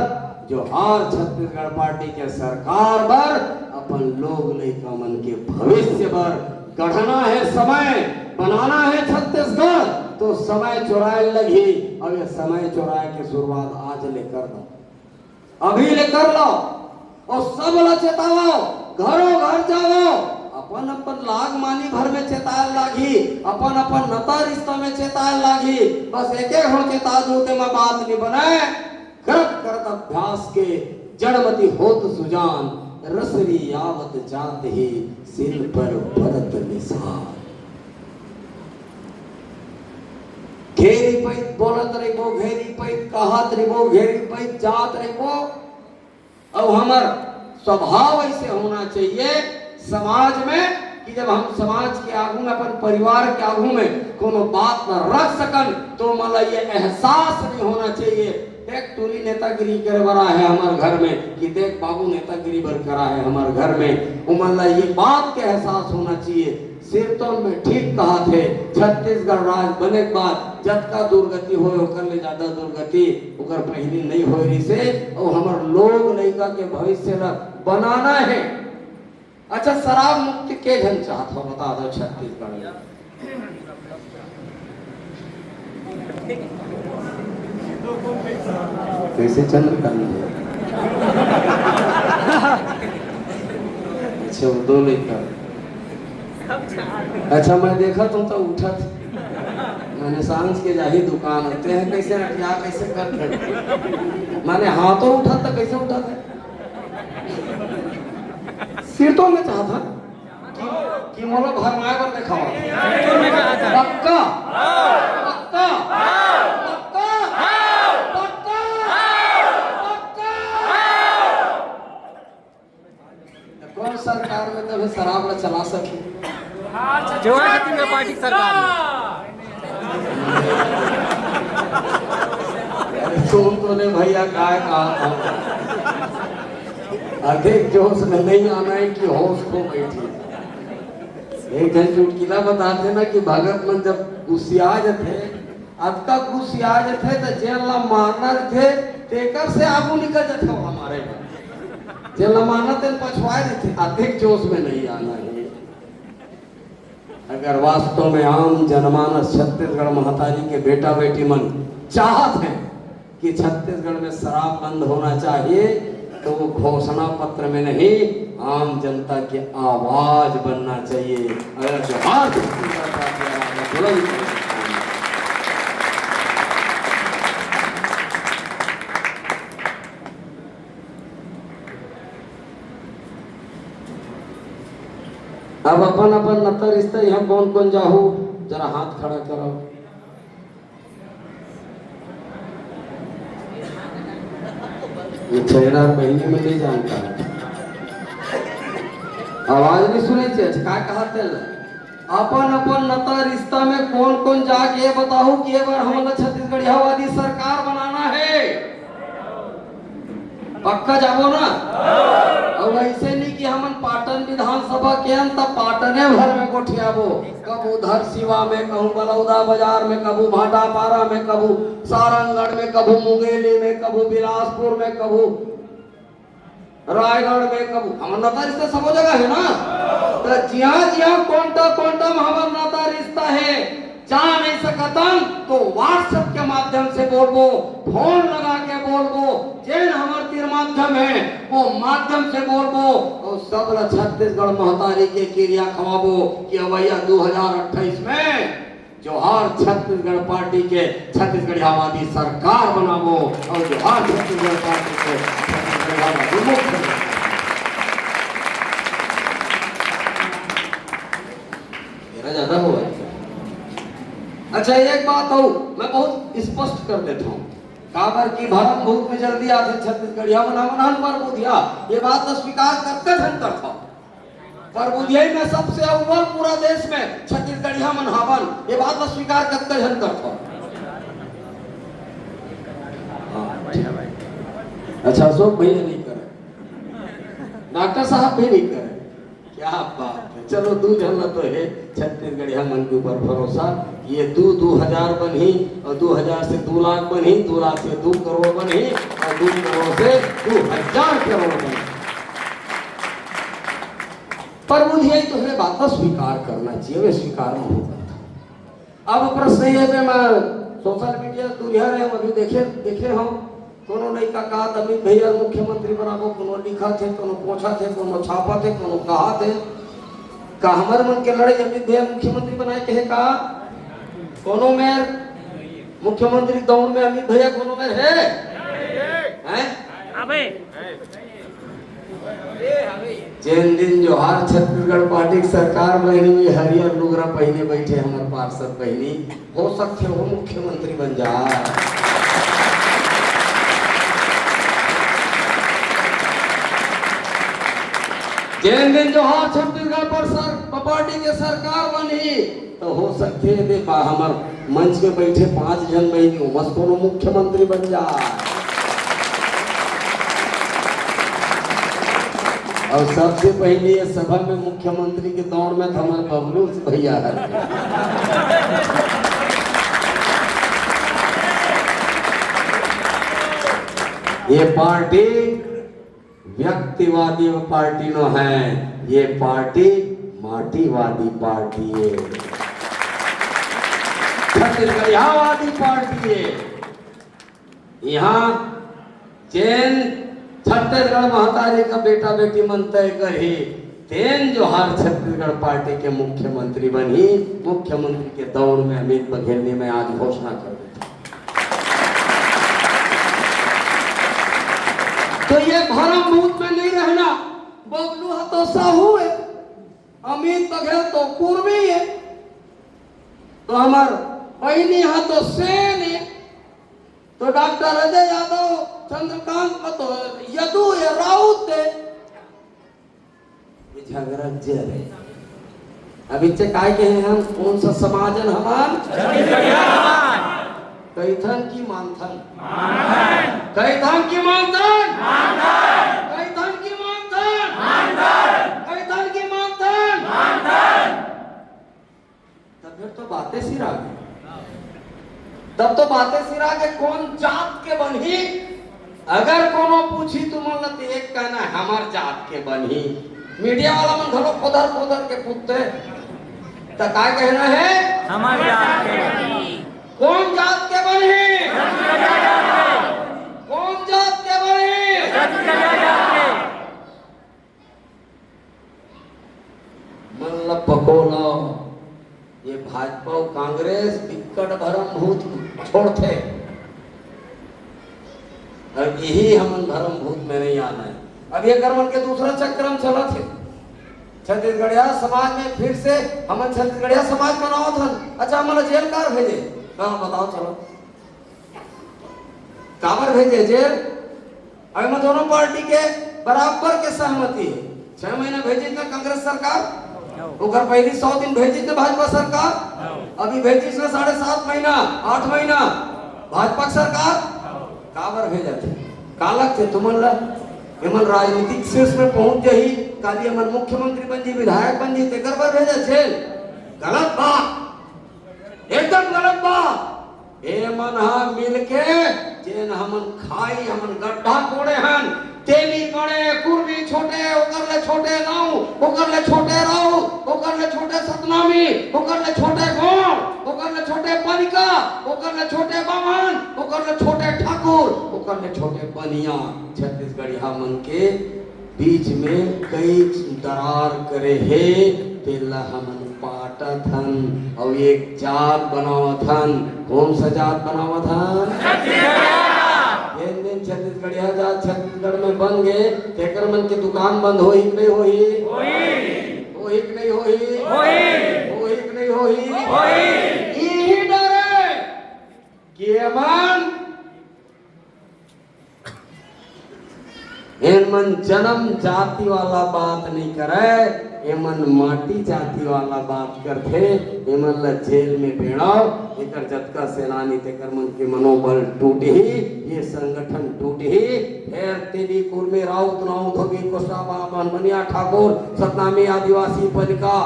जोहार छत्तीसगढ़ पार्टी के सरकार बर, अपन लोग लइका मन के भविष्य बर गढ़ना हे समय, बनाना हे छत्तीसगढ़, तो समय चोराय लगही। अउ ये समय चोराय के शुरुआत आज ले कर दव, अभी ले कर लव। अउ सब ला चेतावव, घरो घर जावव, अपन अपन लाग मानी भर में चेताय लागही, अपन अपन नता रिश्ता में चेताय लागही। बस एक एक हो चेता दू, तेमा बात नहीं बनय। करत करत अभ्यास के जड़मति होत सुजान, रसरी आवत जात ही सिल पर पड़त निशान। घेरी पइत बोलत रहिबो, घेरी पइत कहत रहिबो, घेरी पइत जात रहिबो। अउ हमर स्वभाव ऐसे होना चाहिए समाज में कि जब हम समाज के आगू में, अपन परिवार के आगू में कोनो बात न रख सकन, तो ओमन ला ये एहसास नहीं होना चाहिए, देख टूरी नेतागिरी करे बर आहे हमर घर में, कि देख बाबू नेतागिरी बर करा है हमर घर में। ओमन ला ये बात के एहसास होना चाहिए। सिरतोन में ठीक कहत हे, छत्तीसगढ़ राज बने के बाद जतका दुर्गति होय, ओकर ले ज्यादा दुर्गति ओकर पहिली नइ होय रिहिसे। अउ हमर लोग लइका के भविष्य ला बनाना हे। अच्छा, शराब मुक्ति के झन चाहत हो, बता दो छत्तीसगढ़ में। कैसे चंद्रकांत जी? अच्छा, वो दो लइका। अच्छा, मैं देखत हूँ तो उठत, माने सांझ के जाही दुकान, ते हैं कैसे रखिया, कैसे करत हे? माने हाथों उठत तो कैसे उठत हे? सिरतोन में चाहत हे कि, कि मोला भरमाए बर देखावा। पक्का? पक्का? पक्का? पक्का? त कौन सरकार में तभे शराब ला चला सके? जो है छत्तीसगढ़ पार्टी की सरकार में। सुन तो ले भैया, काय कहा था। अधिक जोश में नहीं आना है कि होश खो बैठी। एक झन चुटकिला बताथे ना कि भगत मन जब गुस्सिया जथे, अतका गुस्सिया जथे त जेन ला मारना रथे, तेकर से आगू निकल जथे ओला मारे बर। जेन ला मारना तेन पछवाए रथे, अधिक जोश में नहीं आना है। अगर वास्तव में आम जनमानस छत्तीसगढ़ महतारी के बेटा बेटी मन चाहत हैं कि छत्तीसगढ़ में शराब बंद होना चाहिए, तो वो घोषणा पत्र में नहीं, आम जनता की आवाज बनना चाहिए। अगर जोहार छत्तीसगढ़ पार्टी आवाज बुलंद करना चाहिए। अब अपन अपन नता रिश्ता यहाँ कौन कौन जाहू, जरा हाथ खड़ा करो। ये चेहरा बहिनी में नहीं जानता। आवाज नहीं सुने छे, का कहा तेल? अपन अपन नता रिश्ता में कौन कौन जाके ये बताहू कि ये बार हमन ला छत्तीसगढ़ियावादी सरकार बनाना है। पक्का जाबो ना? अउ ऐसे नहीं कि हमन पाटन विधानसभा के अंत पाटने भर में गोठियाबो, कभू धरसीवा में, कहूँ बलौदा बाजार में, कभू भाटापारा में, कभू सारंगढ़ में, कभू मुंगेली में, कभू बिलासपुर में, कभू रायगढ़ में, कभू हमर नाता रिश्ता सबो जगह है ना। तो जिहाँ जिहाँ कोंटा कोंटा में हमर नाता रिश्ता है, जा नहीं सकतन तो WhatsApp के माध्यम से बोलबो, फोन लगा के बोलबो, जेन हमर तीर माध्यम है वो माध्यम से बोलबो। और सब ला छत्तीसगढ़ महतारी के किरिया खवाबो कि अवैया दू हजार अट्ठाईस में जोहार छत्तीसगढ़ पार्टी के छत्तीसगढ़ियावादी सरकार बनाबो और जोहार छत्तीसगढ़ पार्टी के छत्तीसगढ़ियावादी मुख्यमंत्री। मेरा ज्यादा हुआ है। अच्छा, एक बात और मैं बहुत स्पष्ट कर देता हूँ, काबर कि भरम भूत में जल्दी आथे छत्तीसगढ़िया मन, हमन हन परबुधिया, ये बात तो स्वीकार करते झन करता। परबुधिया में सबसे अव्वल पूरा देश में छत्तीसगढ़िया मन हावन, ये बात ला स्वीकार कतका झन करथव? हाँ, ठीक। अच्छा, अशोक भैया नहीं करे, डॉक्टर साहब भी नहीं करे। क्या बात है। चलो, दू झन ला तो है छत्तीसगढ़िया मन के ऊपर भरोसा। ये दू, दू हजार बनही और दू हजार से दू लाख बनही, दू लाख से दू करोड़ बनही और दू करोड़ से दू हजार करोड़ बनही। परबुधिया तो है, बात ला स्वीकार करना चाहिए, वे स्वीकार नहीं करता। अब प्रश्न ये है, मैं सोशल मीडिया दुरिहा रहे, अभी देखे, देखे हम, कोनो लइका का अमित भैया मुख्यमंत्री बनाबो, कोनो लिखत हे, कोनो पोंछत हे, कोनो छापत हे, कोनो कहत हे। का हमर मन के लड़ाई अमित भैया मुख्यमंत्री बनाए के हे का? कोनो मेर मुख्यमंत्री दौड़ में अमित भैया कोनो मेर हे? हैं? अबे। जेन दिन जोहार छत्तीसगढ़ पार्टी के सरकार बहिनी, ये हरियर लुगरा पहिने बैठे हमर पार्षद बहिनी, हो सकथे वो मुख्यमंत्री बन जा। जेन दिन जोहार छत्तीसगढ़ पर सर, पार्टी के सरकार बनही, तो हो सकथे, दे पा-, हमर मंच में बैठे पांच झन बहिनी, ओमस कोनो मुख्यमंत्री बन जा। और सबसे पहले ये सभा में मुख्यमंत्री के दौड़ में तो हमारे बबलू भैया है। ये पार्टी व्यक्तिवादी पार्टी नो है, ये पार्टी माटीवादी पार्टी है, छत्तीसगढ़ियावादी पार्टी है। यहाँ जेन छत्तीसगढ़ महतारी का बेटा बेटी मन तय करही, तेन जोहार छत्तीसगढ़ पार्टी के मुख्यमंत्री बनही। मुख्यमंत्री के दौड़ में अमित बघेल ने मैं आज घोषणा कर देता हूँ। तो ये भरम भूत में नहीं रहना। बबलू हा तो साहू है, अमित बघेल तो कुर्मी है, तो हमार बहिनी हा तो सेन है, तो डॉक्टर अजय यादव, चंद्रकांत, मतलब यदु है, राउत है, ये झगड़ा जर है। अभी से काय कहे हम, कोन सा समाज हन हमन? कहिथन कि मानथन? कहिथन कि मानथन? कहिथन कि मानथन? कहिथन कि मानथन? तब फिर तो बातें सिरा गे। तब तो बातें सिरा गे, कोन जात के बनही? अगर कोनो पूछी तुमन ला, तो एक कहना, हमर जात के बनही। मीडिया वाला मन घलो खोदर खोदर के पूछथे, त का कहना हे? हमर जात के। कोन जात के बनही? कोन जात के बनही? मन ल पकोला। ये भाजपा अउ कांग्रेस बिक्कट भरम भूत छोड़थे। अब यही हमन भरम भूत में नहीं आना है। अब ये कर मन के दूसरा चक्र में चलत हे। छत्तीसगढ़िया समाज में फिर से हमन छत्तीसगढ़िया समाज बनावत हन। अच्छा, हमन जेल कार भेजे? हाँ, बताओ, चलो। काबर भेजे जेल? अब एमा दोनों पार्टी के बराबर के सहमति हे। छह महीना भेजिस ना कांग्रेस सरकार, ओकर पहली सौ दिन भेजिस ना भाजपा सरकार, अभी भेजिस ना साढ़े सात महीना, आठ महीना भाजपा सरकार। काबर भेजत हे? का लगथे तुमन ला? एमन राजनीतिक शीर्ष में पहुंच जाही, काली एमन मुख्यमंत्री बन जी, विधायक बन जी, तेकर बर भेजत हे? गलत बात। एकदम गलत बात। ए मन ह मिलके जेन हमन खाई, हमन गड्ढा कोड़े हन, तेली बड़े, कुर्मी छोटे, ओकर ले छोटे नाऊ, ओकर ले छोटे राऊ, ओकर ले छोटे सतनामी, ओकर ले छोटे गोंड़, ओकर ले छोटे पनिका, ओकर ले छोटे बामन, ओकर ले छोटे ठाकुर, ओकर ले छोटे बनिया। छत्तीसगढ़िया मन के बीच में कई दरार करे हे, तेला हमन पाटत हन अउ एक जात बनावत हन। कौन सा जात बनावत हन? छत्तीसगढ़िया। जेन दिन छत्तीसगढ़िया जात छत्तीसगढ़ में बन गे, तेकर मन के दुकान बंद होही कि नहीं होही? होही। होही कि नहीं होही? होही। होही कि नहीं होही? होही। इही डरे कि एमन एमन जनम जाति वाला बात नहीं करय, एमन माटी जाति वाला बात करथे। एमन ल जेल में बेड़ाव, एकर जतका सेनानी तेकर मन के मनोबल टूटही, ये संगठन टूटही। फेर तेली कुर्मी राउत नाऊ धोबी कोसा बामन बनिया ठाकुर सतनामी आदिवासी पनिका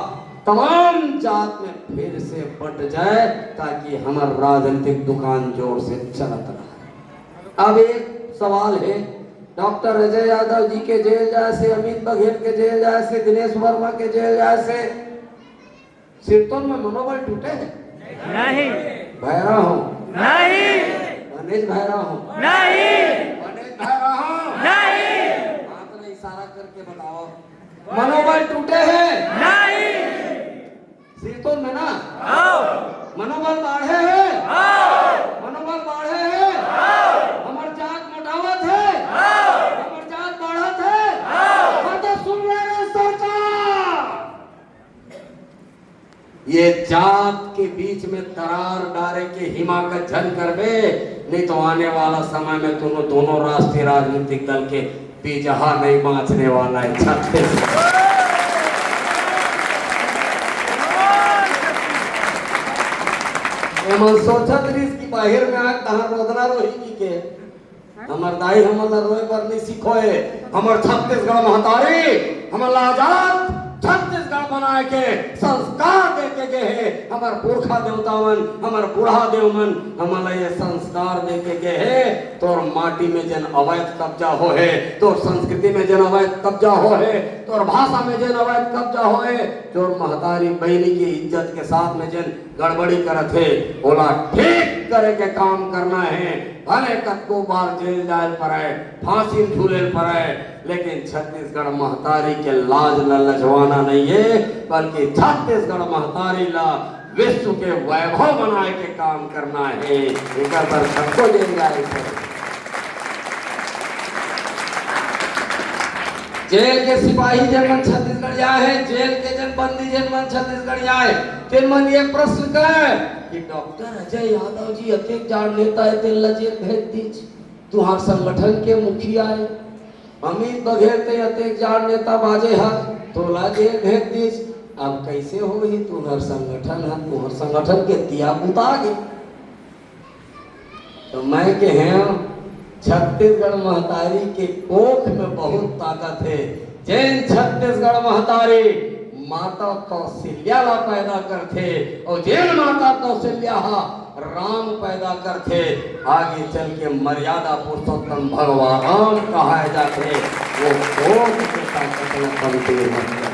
तमाम जात में फिर से बट जाए, ताकि हमर राजनीतिक दुकान जोर से चलत रहे। अब एक सवाल हे, डॉक्टर अजय यादव जी के जेल जाए से, अमित बघेल के जेल जाए से, दिनेश वर्मा के जेल जाए से, सिरतोन में मनोबल टूटे हे? नहीं। भैरा हो? नहीं। मनीष भैरा हो? नहीं। मनीष भैरा हो? नहीं। हाथ में इशारा करके बताओ, मनोबल टूटे हे? नहीं। सिरतोन में ना? हाँ। मनोबल बाढ़े हे? हाँ। मनोबल बाढ़े हे? हाँ। हमर जात मोटावत हे? हाँ। हमर जात बाढ़त हे? हाँ। हाँ, तो सुन ले रे सरकार। ये जात के बीच में दरार डारे के हिमाकत झन करबे, नहीं तो आने वाला समय में दोनों, दोनों राष्ट्रीय राजनीतिक दल के बीजहा नहीं बांचने वाला है छत्तीसगढ़। एमन सोचत रहिस कि बाहिर में आके तहां रोदना रोही की के। हमर दाई हमन ला रोए बर नहीं सिखोए। हमर छत्तीसगढ़ महतारी हमन ला आजाद छत्तीसगढ़ बनाए के संस्कार दे के गे हे। हमर पुरखा देवता मन, हमर बूढ़ा देव मन हमन ला ये संस्कार दे के गे हे। तोर माटी में जेन अवैध कब्जा हो हे, तोर संस्कृति में जेन अवैध कब्जा हो हे, तोर भाषा में जेन अवैध कब्जा हो हे, तोर महतारी बहिनी के इज्जत के साथ में जेन गड़बड़ी करत हे, ओला ठीक करे के काम करना हे। भले कतको बार जेल जाए ल परय, फांसी में झूले ल परय, लेकिन छत्तीसगढ़ महतारी के लाज ल लजवाना नहीं हे, बल्कि छत्तीसगढ़ महतारी ला विश्व के वैभव बनाए के काम करना हे। एकर बर सबको जेल जाए ल परय। जेल के सिपाही जेन मन छत्तीसगढ़ आए हे, जेल के जेन बंदी जेन मन छत्तीसगढ़ आए, तेन मन ये प्रश्न करे कि डॉक्टर अजय यादव जी अतेक जाड़ नेता हे, तेन ला जेल भेज दीच। तुहार संगठन के मुखिया हे, अमित बघेल ते अतेक जाड़ नेता बाजे हस, तोला जेल भेज दीच। अब कैसे होही, तुंहर संगठन ह, तुंहर संगठन के दिया बुता गे। तो मैं कहेंव, छत्तीसगढ़ महतारी के कोख में बहुत ताकत हे। जेन छत्तीसगढ़ महतारी माता कौशल्या ला पैदा करथे, अउ जेन माता कौशल्या ह राम पैदा करथे, आगे चल के मर्यादा पुरुषोत्तम भगवान राम कहाए जाथे। वो कोख के ताकत ला कमती मत कर।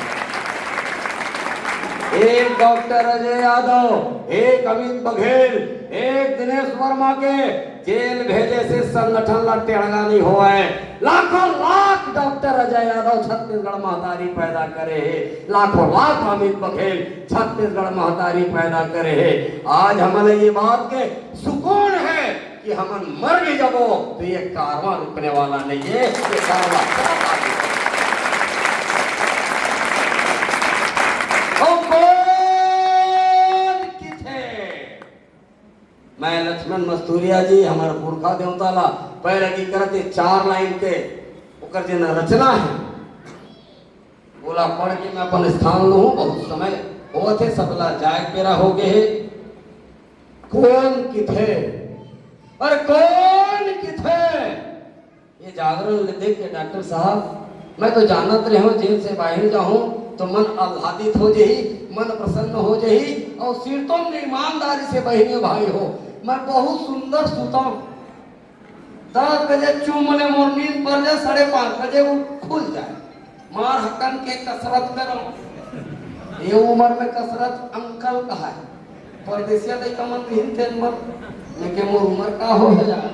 एक डॉक्टर अजय यादव, एक अमित बघेल, एक दिनेश वर्मा के जेल भेजे से संगठन ला टेढ़ा नहीं होवय। लाखों लाख डॉक्टर अजय यादव छत्तीसगढ़ महतारी पैदा करे हे, लाखों लाख अमित बघेल छत्तीसगढ़ महतारी पैदा करे हे। आज हमन ये बात के सुकून हे कि हमन मर भी जाबो तो ये कारवां रुकने वाला नहीं हे, ये कारवां चलत आगे। अउ कोन किथे? मैं लक्ष्मण मस्तूरिया जी, हमर पुरखा देवता ला पैरवी करत ये चार लाइन के ओकर जेन रचना हे, ओला पढ़ के मैं अपन स्थान लूहूं। बहुत समय होवत हे, सबला जाए के बेरा हो गे हे। कोन किथे? अरे कोन किथे? ये जागरण ले देख के डॉक्टर साहब, मैं तो जानत रहेंव, जेल से बाहिर जाहूं तो मन आह्लादित हो जही, मन प्रसन्न हो जही, अउ सिरतोन में ईमानदारी से बहिनी भाई हो, मैं बहुत सुंदर सुतंव। दस बजे चूम ले मोर नींद पर जाय, साढ़े पाँच बजे वो खुल जाय। मार हकन के कसरत करंव। ये उमर में कसरत अंकल कहाय। परदेसिया लइका मन रहिन तेन मन। मैं के मोर उमर का हो हे यार?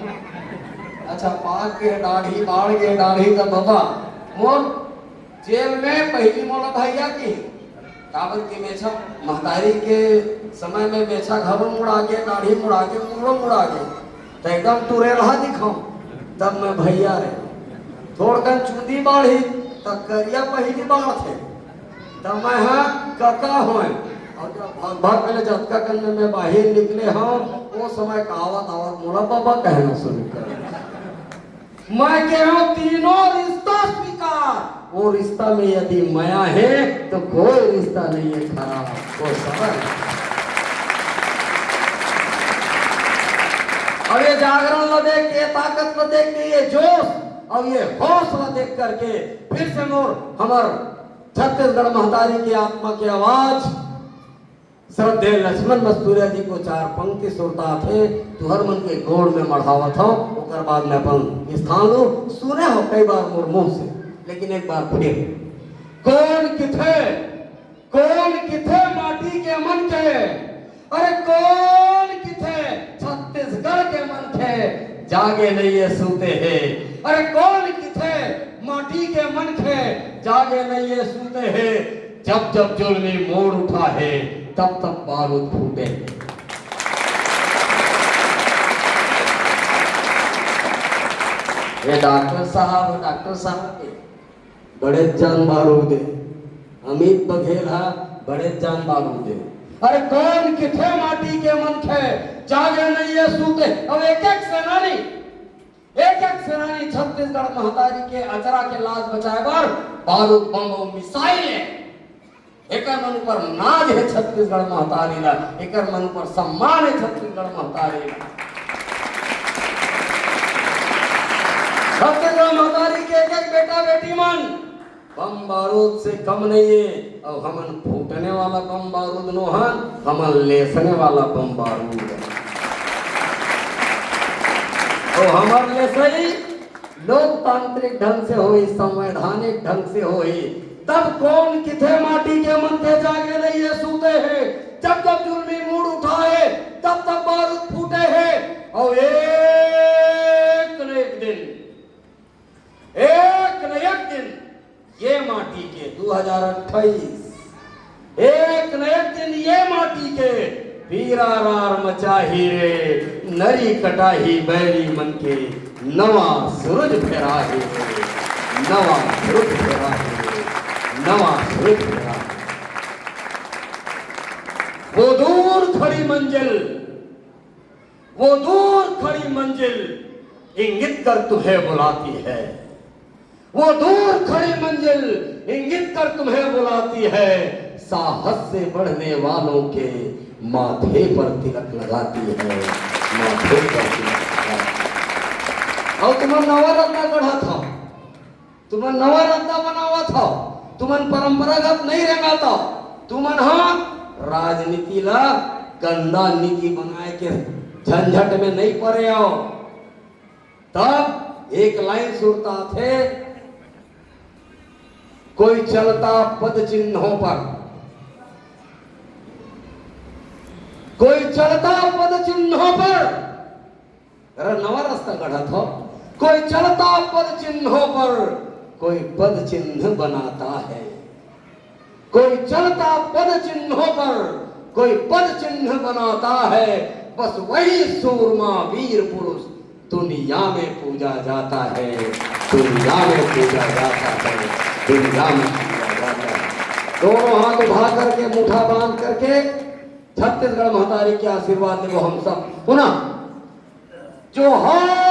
अच्छा, पाक गे दाढ़ी, बाढ़ गे दाढ़ी, त बबा मोर जेल में पहिली मोला भैया किही। काबर के मेछा महतारी के समय में मेछा घलो मुड़ा गे, दाढ़ी मुड़ा गे, मुड़ो मुड़ा गे, त एकदम टुरेलहा दिखंव। तब मैं भैया रे, थोड़कन चुंदी बाढ़ही, त करिया पहिली बाढ़थे, त मैं ह कका होय। अउ जब भग भग के ले जतका कन में मैं बाहिर निकले हंव, ओ समय का आवत आवत मोला बबा कहना शुरू कर। मैं कहेंव, तीनों रिश्ता स्वीकार। वो रिश्ता में यदि मया हे, तो कोई रिश्ता नहीं हे खराब, वो सबर हे। अउ ये जागरण ला देख के, ये ताकत ला देख के, ये जोश अउ ये हौसला देख करके फिर से मोर, हमर छत्तीसगढ़ महतारी के आत्मा के आवाज श्रद्धेय लक्ष्मण मस्तूरिया जी को चार पंक्ति सुरतात हे, तुहर मन के गोड़ में मढ़ावत हंव, ओकर बाद में अपन स्थान लूं। सुने हव कई बार मोर मुंह से, लेकिन एक बार फिर, कोन किथे, कोन किथे माटी के मनखे? अरे कोन किथे छत्तीसगढ़ के मनखे? जागे नहीं ये सूते हे। अरे कोन किथे माटी के मनखे? जागे नहीं ये सूते हे। जब जब जुल्मी मोड़ उठा हे, तब तब बारूद फूटे। ये डॉक्टर साहब, डॉक्टर साहब के बड़े जान बारूद हे। अमित बघेल हा बड़े जान बारूद हे। अरे कोन किथे माटी के मनखे, जागे नहीं ये सूते। अब एक एक सेनानी एक एक सेनानी छत्तीसगढ़ महतारी के अचरा के लाज बचाए बर बारूद, बम अउ मिसाइल हे। एकर मन ऊपर नाज हे छत्तीसगढ़ महतारी ला, एकर मन ऊपर सम्मान हे छत्तीसगढ़ महतारी ला। छत्तीसगढ़ महतारी के एक एक बेटा बेटी मन बम बारूद से कम नहीं हे, अउ हमन फूटने वाला बम बारूद नोहन, हमन लेसने वाला बम बारूद हन। अउ हमर लेसई लोकतांत्रिक ढंग से होही, संवैधानिक ढंग से होही। तब कोन किथे माटी के मनखे जागे नहीं ये सूते हे, जब जब जुल्मी मूड़ उठा हे, तब तब बारूद फूटे हे। अउ एक न एक दिन एक न एक दिन ये माटी के दू हजार अट्ठाईस, एक न एक दिन ये माटी के पीरा रार मचाही रे, नरी कटाही बैरी मन के नवा सूरज फेराही रे, नवा सूरज फेराही रे, नवा सूरज फेराही। वो दूर खड़ी मंजिल, वो दूर खड़ी मंजिल इंगित कर तुम्हें बुलाती है। वो दूर खड़ी मंजिल इंगित कर तुम्हें बुलाती है। साहस से बढ़ने वालों के माथे पर तिलक लगाती है, माथे पर तिलक लगाती है। अउ तुमन नवा रद्दा गढ़त हव, तुमन नवा रद्दा बनावत हव, तुमन परंपरागत नहीं रेंगत हव, तुमन ह राजनीति ला गंदा नीति बनाए के झंझट में नहीं परे हव। तब एक लाइन सुरता थे, कोई चलता पद चिन्हों पर, कोई चलता पद चिन्हों पर, अरे नवा रस्ता गढ़त हव, कोई चलता पद चिन्हों पर, कोई पद चिन्ह बनाता है। कोई चलता पद चिन्हों पर, कोई पद चिन्ह बनाता है। बस वही सूरमा वीर पुरुष दुनिया में पूजा जाता है, दुनिया में पूजा जाता है, दुनिया में पूजा जाता है। दोनों हाथ उठा करके, मुठा बांध करके छत्तीसगढ़ महतारी के आशीर्वाद लेबो हम सब। पुनः जोहार।